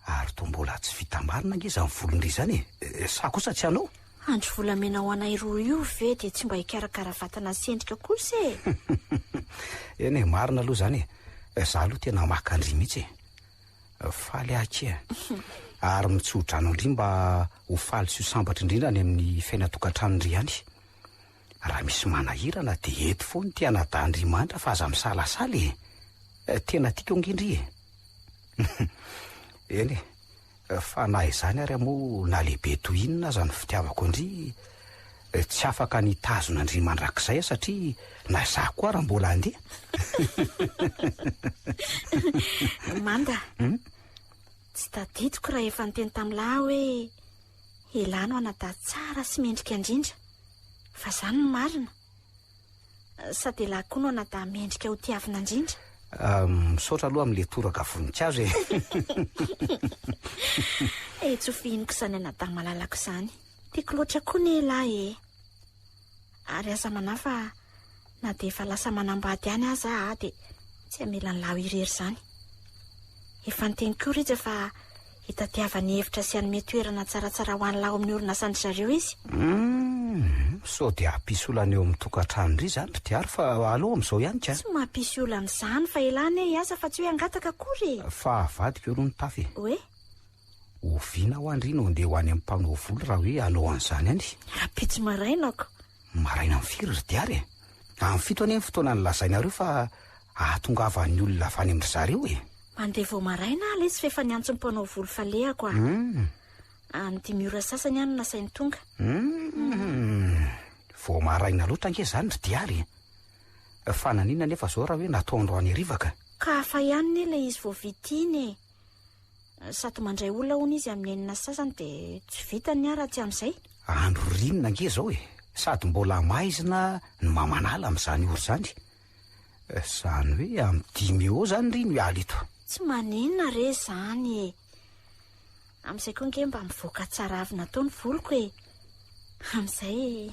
Ary toa mbola tsy vita marina ange izany volon-dry izany e! Sa kosa tsy hanao? Andro volamena ho anay roa io ve dia tsy mba hikarakara vatana sy endrika kosa e! Eny e, marina aloha izany e! Izaho aloha tena maka an-dry mihitsy e! Faly aho akia! Ary mitso-drano an-dry mba ho faly sy ho sambatra indrindra any amin'ny fiainan-tokantranon-dry any. Raha misy manahirana dia eto foana ity anadahin-dry Manitra fa aza misalasala e! Tena tiako ange ndry e! Eny e, fa na izany ary moa na lehibe toy inona aza ny fitiavako an-dry, tsy afaka ny hitazona an-dry mandrakizay aho satria na izaho koa ary mbola handeha. Manda, tsy tadidiko raha efa niteny tamin'lah aho hoe elah no anadahy tsara sy mendrika indrindra, fa izany no marina. Sady elah koa no anadahy mendrika ho tiavina indrindra. Misaotra aloha amin'ilay toraka voninkazo e. Eh, tsy ho fihiniko izany anadahy malalako izany. Tiako loatra koa ny elah e. Ary aza manahy fa na dia efa lasa manambady any aza aho dia tsy hamela an'lah ho irery izany. Efa niteny koa Rija fa hitadiavany hevitra sy hanome toerana tsaratsara ho an'lah ao amin'ny orinasan-dry zareo izy. Humm, sao dia hampisy olana eo amin'ny tokantranon-dry izany ry Diary fa aleo amin'izao ihany ka. Tsy mampisy olana izany fa elah anie hiasa fa tsy hoe hangataka akory e. Fa avadiko aloha ny tafy e. Hoe? Oviana hoa ndry no handeha ho any amin'ny mpanao volo raha hoe hanao an'izany any? Rahampitso maraina ko. Maraina amin'ny firy ry Diary e? Amin'ny fito anie ny fotoana nolazainareo fa hahatongavan'ny olona avy any amin-dry zareo e! Mandeha vao maraina aho lesy f'efa niantso ny mpanao volo falehako a. Amin'ny dimy ora sasany aho no nasainy tonga. Humm. Vao maraina loatra ange izany ry Diary e! Fa naninona anefa izao raha hoe natao androany hariva ka? Ka hafa ihany anie ilay izy vao vita iny e! Sady mandray olona hono izy amin'ny enina sy sasany dia tsy vitany ny ahy raha tsy amin'izay. Andro ririnina ange izao e! Sady mbola maizina no mamanala amin'izany ora izany. Izany hoe amin'ny dimy eo eo izany ry no hiala eto. Tsy maninona re izany e! Amin'izay koa ange mba mivoaka tsara avy natao ny voloko e! Amin'izay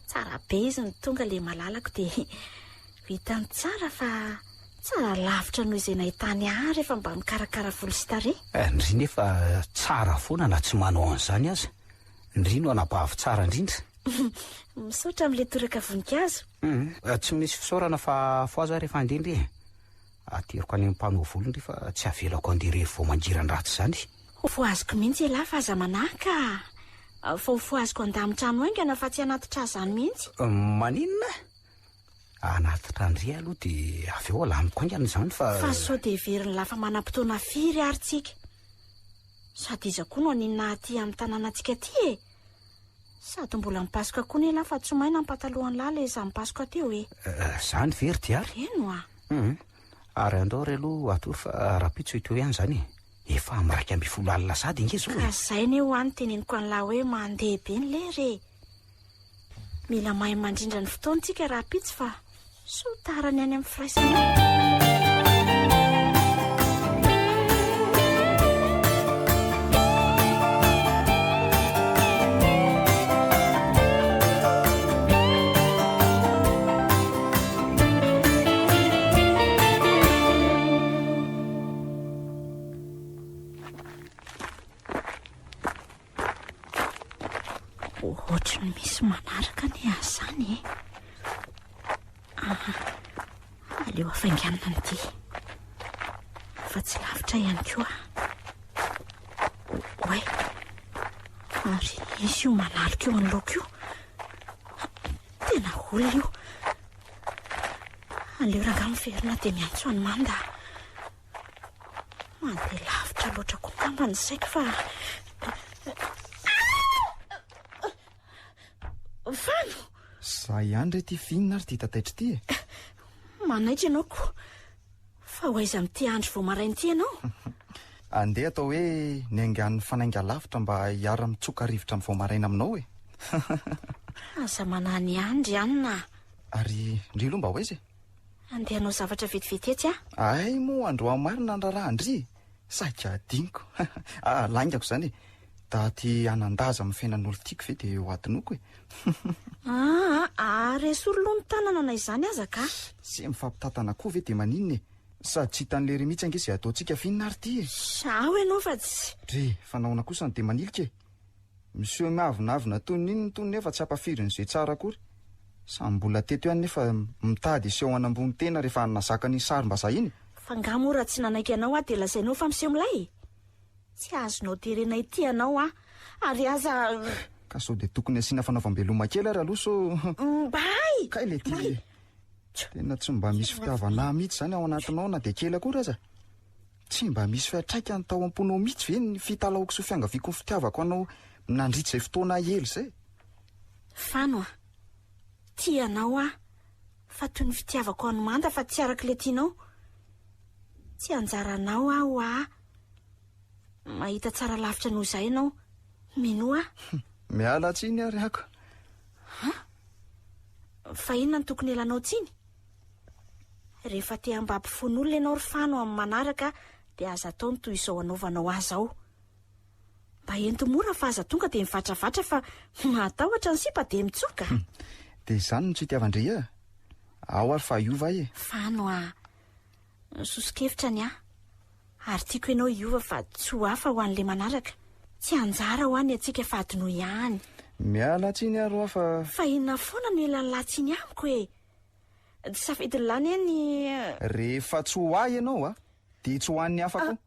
tsara be izy no tonga ilay malalako dia ho hitany tsara fa tsara lavitra noho izay nahitany ahy rehefa mba mikarakara volo sy tarehy. Eh, ndry nefa tsara foana na tsy manao an'izany aza. Ndry no anabavy tsara indrindra. Misaotra amin'ilay toraka voninkazo. Hum, tsy misy fisaorana fa fohaza rehefa handeha ndry e. Ateriko any amin'ny mpanao volo ndry fa tsy avelako handeha irery vao mangiran-dratsy izany. Ho fohaziko mihitsy ialahy fa aza manahy ka. Fa ho fohaziko handamin-trano haingana fa tsy anaty tra izany mihitsy. Maninona? Anaty tra-ndry aloha dia avy eo alamiko haingana izany fa. Fa sao dia heverin'lah fa manam-potoana firy ary tsika. Sady iza koa no haninona aty amin'ny tanànantsika aty e? Sady mbola mipasoka koa nelah fa tsy maina ny patalohan'lah le za mipasoka teo e. Zany ve ry Diary? Eny oa. Hum. Ary andao re aloha hatory fa rahampitso hitohy ihany izany e. Efa amin'ny 11 alina sahady ange izao e. Ka zay ne hoa no teneniko an'lah hoe mandeha be ny lera e. Mila mahay mandrindra ny fotoana tsika rahampitso fa sao tara ny any amin'ny firaisana any. Ohatry ny misy manaraka anie azy izany e. Ah, aleo hafainganina an'ity. Fa tsy lavitra ihany koa. Oay. Ary izy io manaloka eo anoloako io. Tena olona io. Aleo rangahy miverina dia miantso an'i Manda. Mandeha lavitra loatra koa angamba ny saiko fa... Fano! Za ihany re ty finina ary ty tataitra ity e. Manaitra ianao ko. Fa ho aiza amin'ity andro vao maraina ity ianao? Andeha atao hoe niaingan'ny fanainga lavitra mba hiara-mitsoka rivotra amin'ny vao maraina aminao e. Aza manahy ny ahy ry anona a. Ary ndry aloha mba ho aiza e? Andeha hanao zavatra vetivety etsy aho. Hay moa androany marina ny raharaha ndry e! Saika adinoko. Ah, laingako izany e! Daty hanan-daza amin'ny fiainan'olon-tiako ve dia ho adinoko e? Aa, ary esory aloha ny tanana na izany aza ka! Tsy mifampitantana koa ve dia maninona e? Sady tsy hitan'i lery mihitsy ange izay ataontsika f'inona ary ity e? Ao ianao fa tsy. Dry, fa nahoana kosa no dia manilika e? Miseho miavonavona toy ny inona itony nefa tsy ampafirin'izay tsara akory. Samy mbola teto ihany nefa mitady hiseho hanambony tena rehefa nazaka an'iny sarim-bazaha iny. Fa nga moa raha tsy nanaiky anao aho dia lazainao fa miseho milay e? Tsy azonao terena ity anao aho ary aza. Ka sao dia tokony asiana fanaovam-beloma kely ary aloha sao. Mbay! Kay le ty e! Tena tsy mba misy fitiavana ahy mihitsy izany ao anatinao na dia kely akory aza. Tsy mba misy fiantraikany tao am-ponao mihitsy ve ny fitalahoako sy fiangaviako ny fitiavako anao nandritra izay fotoana ela izay? Fano a! Tia anao aho, fa toy ny fitiavako an'i Manda fa tsy araka ilay tianao. Tsy anjaranao aho ho'a. Mahita tsara lavitra noho izaho ianao. Minoa ahy. Miala tsiny ary ako. Ha? Fa inona no tokony hialanao tsiny? Rehefa te hambabo fon'olona ianao ry Fano amin'ny manaraka dia aza atao ny toy izao anaovanao ahy izao. Mba ento mora fa aza tonga dia mivatravatra fa mahatahotra ny sipa dia mitsoaka. Dia izany no tsy itiavan-dry a! Ao ary fa hiova ahy e! Fano a! Soso-kevitra ny ahy. Ary tiako ianao hiova fa tsy ho hafa ho an'ilay manaraka. Tsy anjara ho ahy ny antsika fa adinoy ihany. Miala tsiny ary hoa fa. Fa inona foana no ilan'lah tsiny amiko e! Tsy safidin'lah anie ny. Rehefa tsy ho ahy ianao a! Dia tsy ho an'ny hafa koa.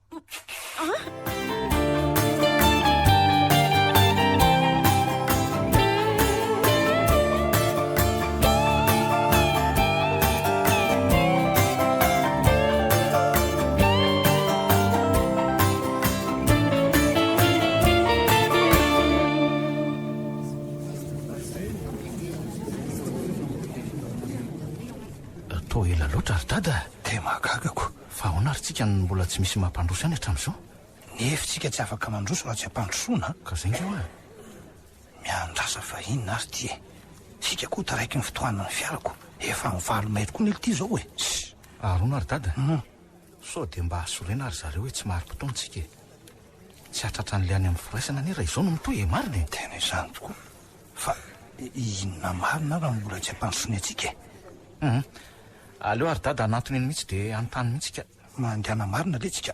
Toa ela loatra ry dada. Dia mahagaga ko. Fa ahoana ary tsika no mbola tsy misy mampandroso ihany hatramin'izao? Nefa tsika tsy afaka mandroso raha tsy ampandrosoana a! Ka zay nge hoa e! Miandrasa fa inona ary ty e! Tsika koa taraiky ny fitohanan'ny fiarako, efa mivalo mahery koa nely ty zao e! Ssss! Ary hono ary dada? Sao dia mba sorena ary zareo hoe tsy marim-potoana tsika e! Tsy hahatratra an'ilay any amin'ny firaisana anie raha izao no mitohy e! Marina e! Tena izany tokoa! Fa inona marina raha mbola tsy ampandrosoiny antsika e? Hum. Aleo ary dada hanantona eny mihitsy dia hanontany mihitsy ka. Mandehana marina letsy ka.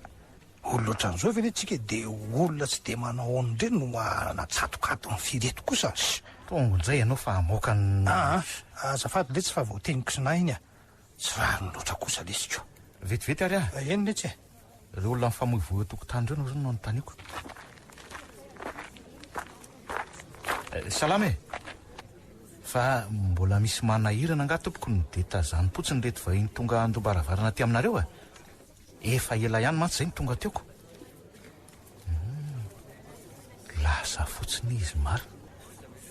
Olona ohatran'izao ve letsy tsika dia olona tsy dia manao aona indray no anatsatokato ny fireto kosa. Tonga indray ianao fa hamoaka ny. Aa azafady letsy fa voateniko sy nahy iny a. Tsy rariny loatra kosa lesy ko. Vetivety ary aho. Eny letsy e. Ireo olona mifamoivoy eo an-tokotany ireo no anontaniako. Salama e! Fa mbola misy manahirana angaha tompoko ny dia tazanim-potsiny ireto vahiny tonga handom-baravarana aty aminareo e? Efa ela ihany mantsy izay no tonga teo ko. Hum, lasa fotsiny izy marina.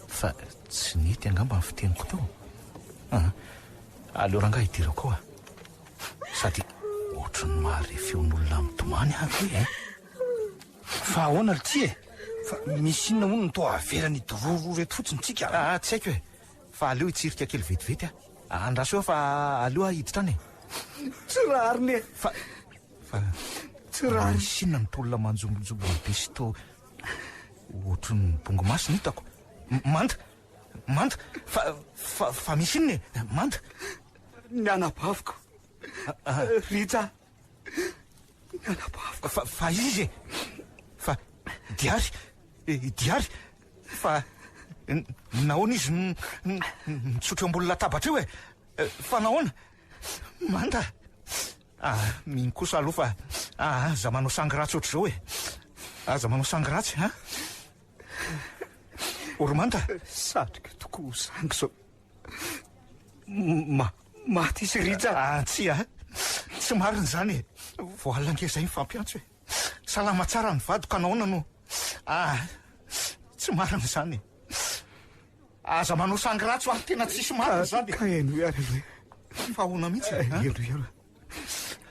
Fa tsy nety angamba ny fiteniko teo. Hum, aleo rangahy hidirako ao a. Sady ohatry ny mahare feon'olona mitomany aho ve e? Fa ahoana ry ty e? Fa misy inona hono no toa avelany hidororo eto fotsiny tsika? Ah, tsy haiko e. Fa aleo hitsirika kely vetivety aho. Andraso eo fa aleo aho hiditra any e. Tsy rariny e. Fa, fa. Tsy rariny. Misy inona ny tolona manjombonjombona be sy toa ohatry ny bongo maso no hitako. Manda! Manda! Fa, fa, fa misy inona e? Manda! Ny anabaviko. Rija. Ny anabaviko. Fa, fa iza e? Fa, Diary, Diary, fa nahoana izy mitsotra eo ambony latabatra eo e? Fa nahoana? Manda! Ah, mino kosa aloha fa ah, aza manao sangy ratsy ohatr'izao e! Aza manao sangy ratsy, ha? Oromanta! Satriko tokoa ho sangy izao. Ma, maty izy Rija. Ah, tsia, tsy marina izany e. Vao alina ange izay mifampiantso e. Salama tsara ny vadiko ka nahoana no. Ah, tsy marina izany e. Aza manao sangy ratsy ho ahy, tena tsisy marina izany e. Ka henoy ary aloha e. Fa ahoana mihitsy e? Henoy aloha.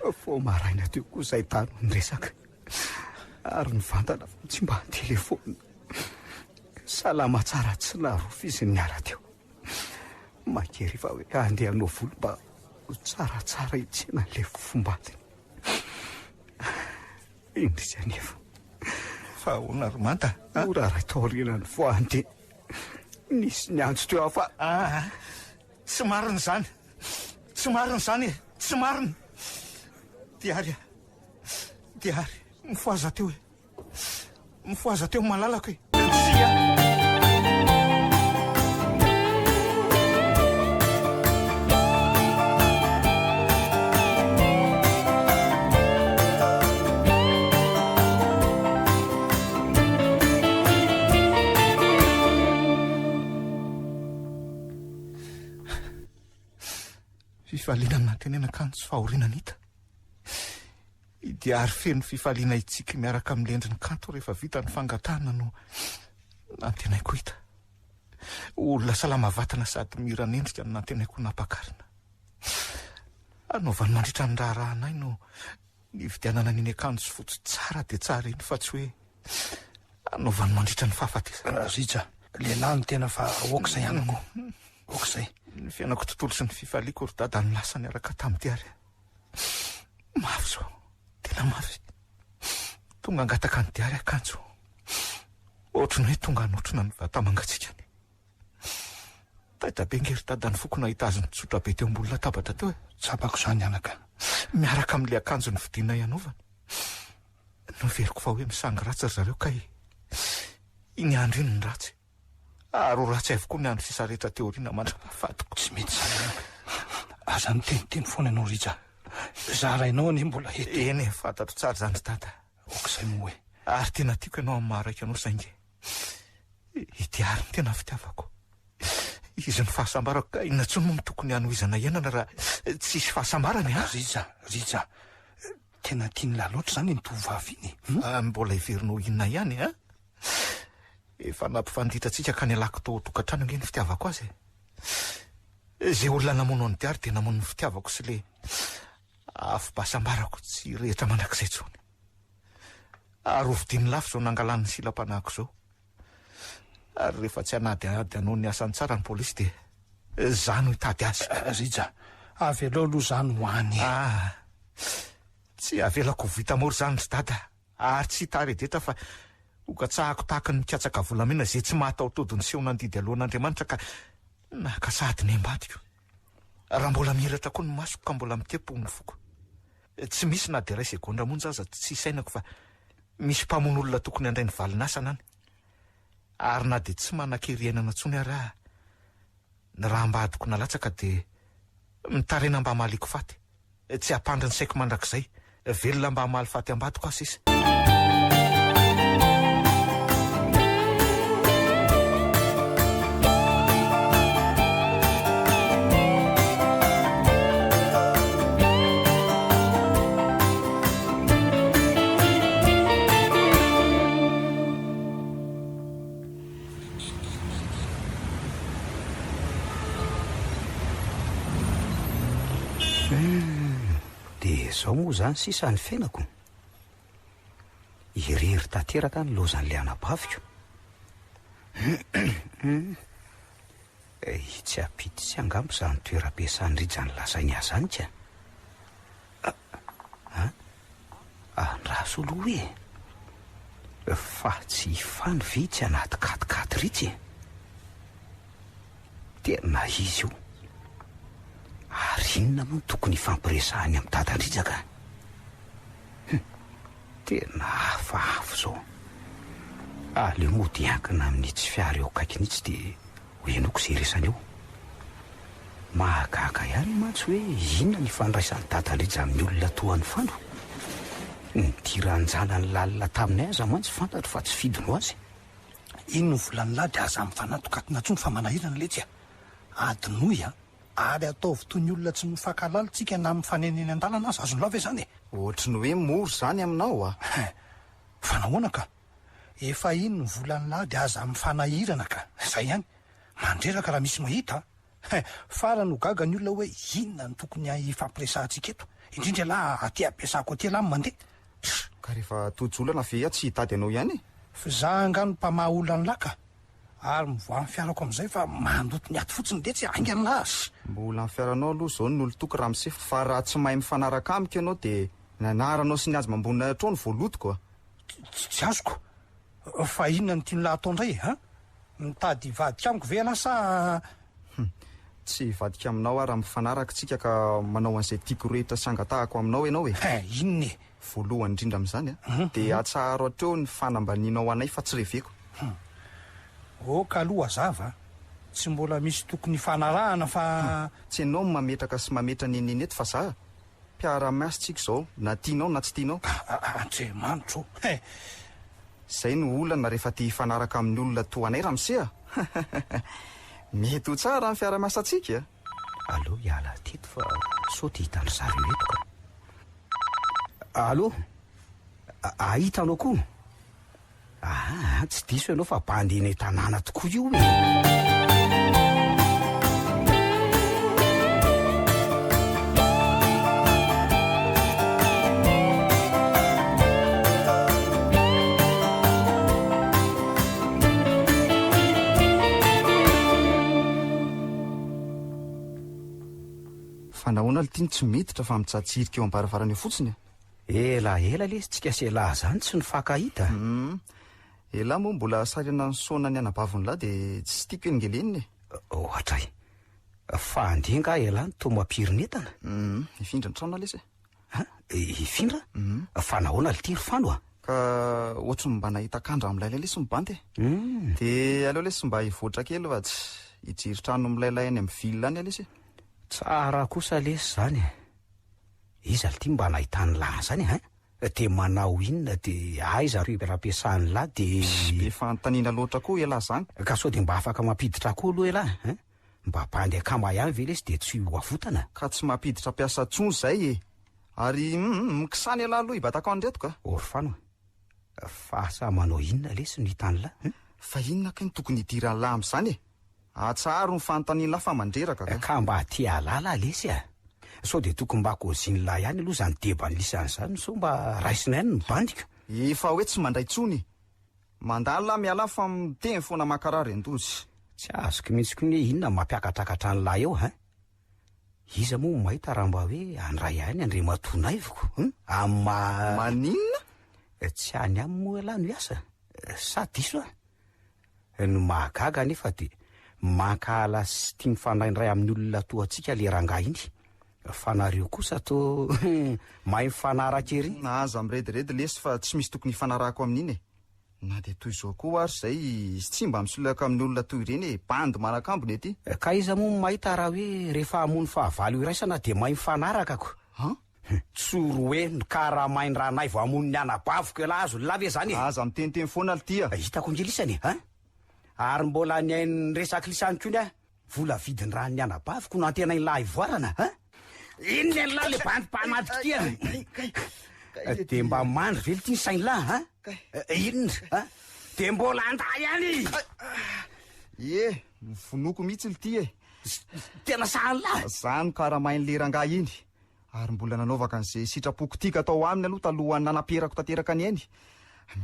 Vao maraina teo koa izay tany no niresaka. Ary nivantana fa tsy mba an-telefaonina. Salama tsara tsy narofy izy niala teo. Makery fa hoe handeha hanao volo mba ho tsaratsara hitsena an'ilay fofombadiny. Indrisy anefa. Fa ahoana ry Manta? Ora iray taoriana nivoahany dia nisy niantso teo aho fa. Ah, tsy marina izany. Tsy marina izany e, tsy marina. Diary a, Diary, mifohaza teo e. Mifohaza teo malalako e. Tsia. Fifaliana nantenena kanjo tsy fahoriana nita. I Diary feno fifaliana hitsiky miaraka amin'ny endriny kanto rehefa vita ny fangatahana no nantenaiko hita. Olona salama vatana sady miran'endrika no nantenaiko ho nampakarina. Hanaovany mandritra ny raharahanay no nividianana an'iny akanjo fotsy tsara dia tsara iny fa tsy hoe hanaovany mandritra ny fahafatesana. Rija, lehilahy no tena fa aoka izay anako. Aoka izay. Ny fiainako tontolo sy ny fifaliako ry dada no lasa niaraka tamin'i Diary. Mafy izao, tena mafy. Tonga hangataka an'i Diary akanjo. Ohatry ny hoe tonga hanotrona ny vata-mangatsiakany. Taitra be nge ry dada ny foko nahita azy nitsotra be teo ambony latabatra teo e. Tsapako izany anaka. Miaraka amin'ilay akanjo novidianay hanaovana. Noheveriko fa hoe misangy ratsy ry zareo kay iny andro iny ny ratsy. Ary ho ratsy avokoa ny andro sisa rehetra aty aoriana mandra-pahafatiko. Tsy mety izany anaka. Aza miteniteny foana ianao Rija. Za rainao anie mbola eto. Eny e, fantatro tsara izany ry dada. Aoka izay moa e. Ary tena tiako ianao amin'ny maha-raika anao saingy ity ary no tena fitiavako. Izy no fahasambarako ka inona intsony moa no tokony hanohizana iainana raha tsisy fahasambarana e? Rija, Rija, tena tian'lah loatra izany iny tovovavy iny e. Fa mbola heverinao inona ihany a? Efa nampifanditra antsika ka nialako tao an-tokantrano ange ny fitiavako azy e. Izay olona namono an'i Diary dia namono ny fitiavako sy ilay afom-pahasambarako tsy hirehitra mandrakizay intsony. Ary hovidiany lafo izao nangalany ny silam-panahiko izao. Ary rehefa tsy hanadihady hanao ny asany tsara ny polisy dia izaho no hitady azy. Rija, avelao aloha izany ho any e. Ah, tsy avelako ho vita mora izany ry Dada. Ary tsy hitaredretra fa hokatsahako tahaka ny mikatsaka volamena izay tsy mahataho-tody ny seho nandidy alohan'Andriamanitra ka naka sahady ny ambadiko. Raha mbola mihiratra koa ny masoko ka mbola mitepo ny foko. Tsy misy na dia iray segondra monja aza tsy isainako fa misy mpamono olona tokony handray ny valin'asany any. Ary na dia tsy manan-kery iainana intsony ary aho, ny raha ambadiko nalatsaka dia mitaraina mba hamaliako faty. Tsy hampandry ny saiko mandrakizay. Velona mba hamaly faty ambadiko aho sisa. Dia izao moa izany sisa ny fiainako. Irery tanteraka ny lozan'ilay anabaviko. Itsy ampita itsy angamba izany toeram-piasan'i Rija nolazainy ahy izany ka. A, andraso aloha e! Fa tsy hifano ve itsy anaty quat-quatre itsy e? Tena izy io. Ary inona moa no tokony hifampiresahany amin'i Dadan-dRija ka? Hum, tena hafahafa izao. Aleo mody hiankina amin'itsy fiara eo akaikiny itsy dia ho henoiko izay resany eo. Mahagaga ihany mantsy hoe inona ny ifandraisan'i Dadan-dRija amin'ny olona toa an'i Fano. Ny nidiran-janany lalina taminay aza mantsy fantatro fa tsy fidiny ho azy. Iny no volan'lah dia aza mifanatokatona intsony fa manahirana letsy a! Adinoy a! Ary ataovy toy ny olona tsy mifankahalala tsika na mifanena eny an-dalana aza, azon'lah ve zany e? Ohatry ny hoe mora izany aminao a! Hein! Fa nahoana ka? Efa iny ny volan'lah dia aza mifanahirana ka! Zay ihany! Mandreraka raha misy mahita a! Hein! Farany ho gaga ny olona hoe inona no tokony hifampiresahantsika eto? Indrindra ialahy aty ampiasako aty ialahy no mandeha. Tss! Ka rehefa tojo olana ve aho tsy hitady anao ihany e? F'izaho angaha no mpamaha olan'lah ka! Ary mivoaha ny fiarako amin'izay fa mandoto ny aty fotsiny letsy a! Haingana lah! Tss! Mbola ny fiaranao aloha izao no nolotoko ramose fa raha tsy mahay mifanaraka amiko ianao dia ny anaranao sy ny hazo amam-boninahitro no voalotoko a! Tsy azoko! Fa inona no tian'lah atao indray e? An? Mitady hivadika amiko ve ialahy sa. Hum. Tsy hivadika aminao aho raha mifanaraka tsika ka manao an'izay tiako rehetra sy angatahako aminao ianao e. Hein, inona e? Voalohany indrindra amin'izany an, dia atsaharo hatreo ny fanambanianao anay fa tsy reveko. Hum. Ok aloha hazava a. Tsy mbola misy tokony hifanarahana fa. Hum. Tsy ianao no mametraka sy mametra n'inon'inona eto fa za. Mpiara-miasa tsika izao, na tianao na tsy tianao. Andriamanitra o! He! Izay no olana rehefa te hifanaraka amin'ny olona toa anay ramose a! Mety ho tsara ny fiara-miasantsika. Aleo hiala teto fa sao te hitan-dry zareo eto ka. Allo? Ahita anao koa? Aa, tsy diso ianao fa bandy eny an-tanàna tokoa io e! Fa nahoana lty no tsy miditra fa mitsatsirika eo am-baravarana eo fotsiny e? Ela ela lesy tsika sy elah zany tsy nifankahita. Hum. Elah moa mbola sarina nisaona ny anabavin'lah dia tsy tiako helingelenina e. Ohatray. Fa andeha nga elah no toa mampirin'entana? Hum, hifindra ny trano lesy e. An? Hifindra? Hum. Fa nahoana lty ry Fano a? Ka ohatry ny mba nahita kandra milailay lesy ny bandy e. Hum. Dia aleo lesy mba hivoatra kely fa tsy hijery trano milailay any amin'ny ville any lesy e. Tsara kosa lesy zany e. Iza lty mba nahitany lahy zany hein? De manao inona de aiza ry rampiasan'ny lahy de. Pss, be fanontaniana loatra koa elah zany. Ka sao de mba afaka mampiditra ahy koa aloha elah hein? Mba bandy akama ihany ve lesy de tsy ho avotana? Ka tsy mampiditra mpiasa tsony zay e! Ary hum, mikisana elah aloha hibatako an'ireto ka. Orfano a! Fa asa manao inona lesy no hitan'lah hein? Fa inona kay no tokony hidiran'lah amin'izany e? Atsaharo ny fanontanian'lah fa mandreraka ka. Ka mba te hahalala aho lesy a! Sao dia tokony mba kôzin'lah ihany aloha izany deban'ny lisany izany sao mba raisina ihany ny bandiko. Efa hoe tsy mandray tsony e! Mandalo lah miala fa miteny foana mankarary an-dozy. Tsy azoko mihitsy koa ny hoe inona no mampiakatrakatra an'lah eo hein! Iza moa no mahita raha mba hoe handray ahy ny Andriamatoa Naivoko hein? Amin'ny maha. Maninona? Tsy any aminy moa ialahy no hiasa? Sa diso aho? Ny mahagaga anefa dia mankahala sy tia mifandraindray amin'ny olona toa antsika le rangahy iny. Fa nareo kosa toa mahay mifanaraka ery. Aza mirediredy lesy fa tsy misy tokony hifanarahako amin'iny e. Na dia toy izao koa ary izay izy tsy mba misolelaka amin'ny olona toy ireny e, bandy manakambony ety. Ka iza moa no mahita raha hoe rehefa hamono fahavalo iraisana dia mahay mifanaraka ko. An? Tsory hoe ny karamain-dRanaivo hamono ny anabaviko ialahy azony lahy ve zany e? Aza miteniteny foana lty a! Hitako ange lisany e! An! Ary mbola nihaino ny resak'i lisany koa ny ahy. Vola vidin-dran'ny anabaviko no antenain'lahy hivoarana an! Inona ialahy le bandy mpamadika ity a! Dia mba mandry ve lty ny sain'lahy an? Inona an? Dia mbola handà ihany! Ie, vonoiko mihitsy lty e! Tena sahan'lahy? Za no karamain'le rangahy iny. Ary mbola nanaovako an'izay sitrapoko tiako atao aminy aloha talohan'ny nanamperako tanteraka ny ainy.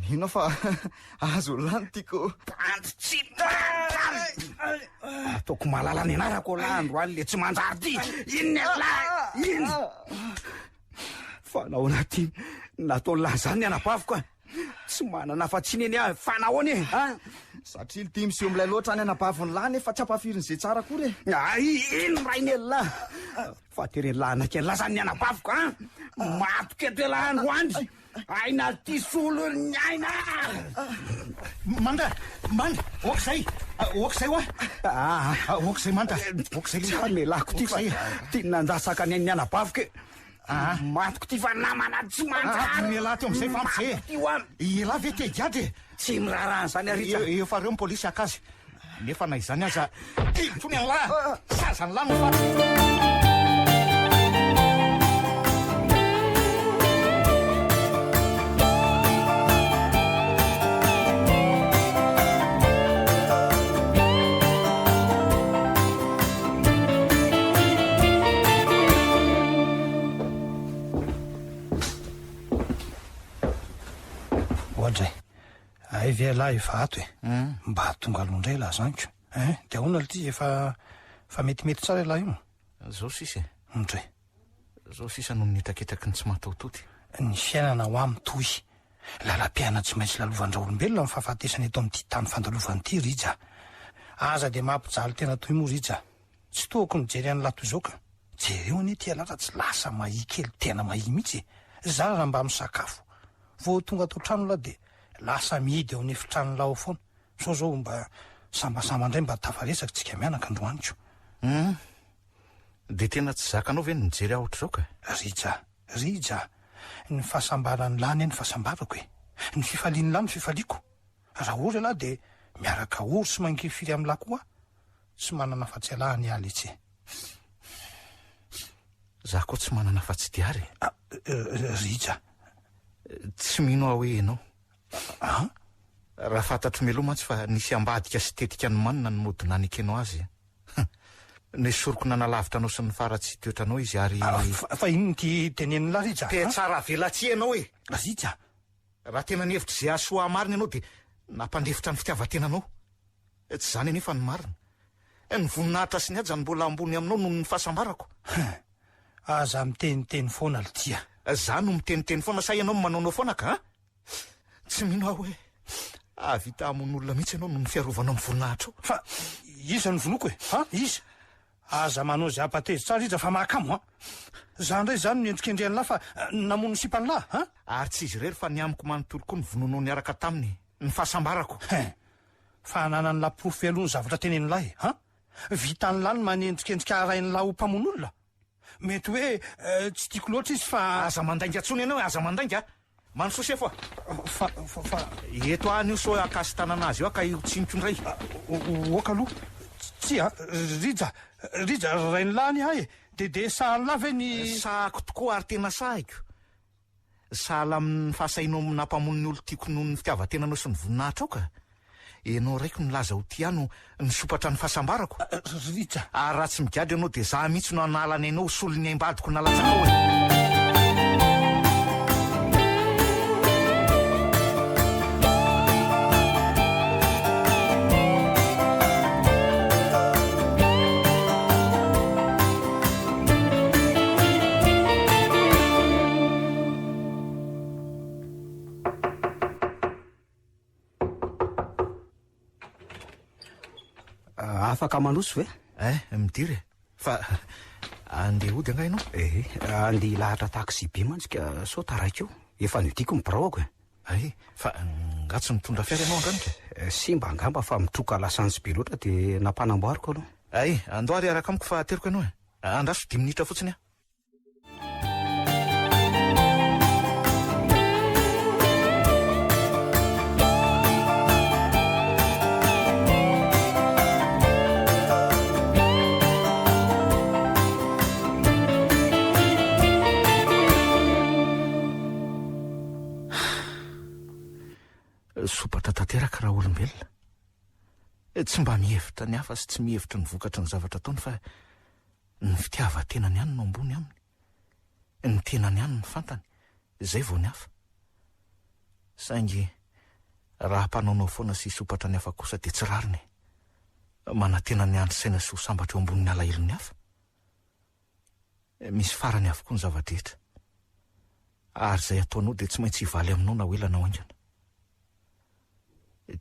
Mino aho fa azo lany tiako. Bandy tsy bandy! manjary. Ataoko malala ny anarako lahy androany le tsy manjary ty. Inona ialahy? Inona? Fa nahoana ty nataon'ny lahy zany ny anabaviko a? Tsy manana afa-tsiny anie aho, fa nahoana e? A? Satria ity miseho milay loatra any anabavin'ny lahy nefa tsy ampahafirin'izay tsara akory e. Ay, ino rainy elah? Fa teren'ny lahy anakely lahy zany ny anabaviko a? Matoky eto elah androany. Aina ty solon'ny aina! Manda! Manda! Ok zay! Ok zay hoa! Ah, ok zay Manda! Ok zay Tsy hamelako ty fa ty nandatsaka ny ain'ny anabaviko e! Ah. Matiko ty fa namana tsy manjary! Mialà teo amizay fa ampy zay e! Ty hoa! Ialahy ve te higadra e? Tsy miraharaha an'izany ary Rija. Efa reo ny polisy haka azy. Nefa na izany aza, intsony an'lah! Saza an'lah no faty! Oadray. Hay ve ialahy efa ato e? Mba tonga aloha indray ialahy zany ko. Hein, dia ahoana lty efa efa metimety tsara ialahy io? Zao sisa e. Ndray. Zao sisa no nihetraketraky ny tsy mahatahototy. Ny fiainana hoa mitohy. Lalam-piainana tsy maintsy lalovan-draolombelona ny fahafatesana eto amin'ity tany fandalovana ity Rija a. Aza dia mampijaly tena toy moa Rija a. Tsy tohako mijery an'lah toy izao ka. Jereo anie ity ialahy fa tsy lasa mahia kely tena mahia mihitsy e. Zara raha mba misakafo. Vao tonga ato an-trano lah dia lasa mihidy ao an'efitranon'lah ao foana. Sao zao mba sambasamba indray mba tafaresaka tsika mianaka androany ko. Hum. Dia tena tsy zakanao ve ny mijery ahy ohatr'izao ka? Rija, Rija, ny fahasambaran'lah anie ny fahasambarako e. Ny fifalian'lah no fifaliako. Raha ory ialahy dia miaraka ory sy mangirifiry amin'lah koa aho. Tsy manana afa-tsy ialahy anie aho letsy e. Za koa tsy manana afa-tsy Diary e. Ah, Rija. Tsy mino aho hoe ianao. An? Raha fantatro mialoha mantsy fa nisy ambadika sy tetika nomanina ny mody nanekenao azy. Nesoriko nanalavitra anao sy ny faharatsian-toetranao izy ary. Fa inona ity tenenin'lah Rija a? Mpihatsara velatsihy ianao e! Rija! Raha tena nihevitra izay hahasoa ahy marina ianao dia nampandefitra ny fitiavan-tenanao. Tsy izany anefa no marina. Ny voninahitra sy ny haja no mbola ambony aminao noho ny fahasambarako. Hein! Aza miteniteny foana ltia. Za no miteniteny foana sa ianao no manaonao foana ka an? Tsy mino aho hoe hahavita hamono olona mihitsy ianao noho ny fiarovanao ny voninahitrao. Fa iza no vonoiko e? An? Iza? Aza manao izay hampatezitra ahy Rija fa mahakamo an! Za indray izany no endrikendrehan'lah fa namono ny sipan'lah an? Ary tsy izy irery fa ny amiko manontolo koa no vonoinao niaraka taminy. Ny fahasambarako. Hein! Fa ananan'lah porofo ve aloha ny zavatra tenenin'lah e? An? Vitan'lah ny manendrikendrika ahy rain'lah ho mpamono olona? Mety hoe tsy tiako loatra izy fa. Aza mandainga intsony ianao e, aza mandainga a! Mandrosoa sefo a! Fa, fa, fa. Eto aho anio sao hakasi-tanana azy eo aho ka hirotsianiko indray. Oka aloha. Tsia, Rija, Rija, rain'lah anie ahy e! Dia, dia sahan'lah ve ny. Sahako tokoa ary tena sahiko. Sahala amin'ny fahasahianao nampamono ny olon-tiako noho ny fitiavan-tenanao sy ny voninahitrao ka. Ianao raiko nilaza ho tia ahy no nisompatra ny fahasambarako. Rija. Ary raha tsy migadra ianao dia za mihitsy no hanala ny ainao ho solon'ny aim-badiko nalatsakao e. Afaka mandroso ve? Eh, midira e. Fa andeha hody angaha ianao? Eh, andeha hilahatra taxi be mantsy ka sao taraiky eo. Efa nodiako ny biraoko e. Hay, fa nga tsy mitondra fiara ianao androany ka? Eh, simba angamba fa mitroka lasantsy be loatra dia nampanamboariko aloha. Hay, andao ary hiaraka amiko fa ateriko ianao e. Andraso dimy minitra fotsiny aho. Sompatra tanteraka raha olombelona. Tsy mba mihevitra ny hafa sy tsy mihevitra ny vokatry ny zavatra ataony fa ny fitiavan-tenany ihany no ambony aminy. Ny tenany ihany no fantany, izay vao ny hafa. Saingy raha mpanaonao foana sy hisompatra ny hafa kosa dia tsy rariny e. Manantena ny handry saina sy ho sambatra eo ambonin'ny alahelon'ny hafa? Misy farany avokoa ny zava-drehetra. Ary izay ataonao dia tsy maintsy hivaly aminao na ho ela na ho haingana.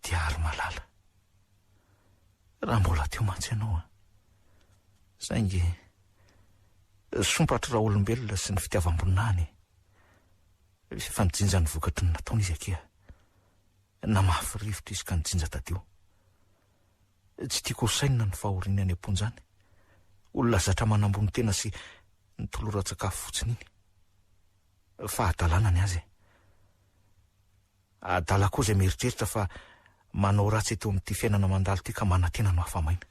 Diary malala. Raha mbola teo mantsy ianao an. Saingy sompatry raolombelona sy ny fitiavam-boninahiny e. Efa nijinja ny vokatry ny nataony izy akia. Namafy rivotra izy ka nijinja tadio. Tsy tiako ho sainina ny fahoriany any am-ponja any. Olona zatra manambony tena sy nitoloran-tsakafo fotsiny iny. Fahadalana ny azy e. Adala koa izay mieritreritra fa manao ratsy eto amin'ity fiainana mandalo ity ka manantena no afa-maina.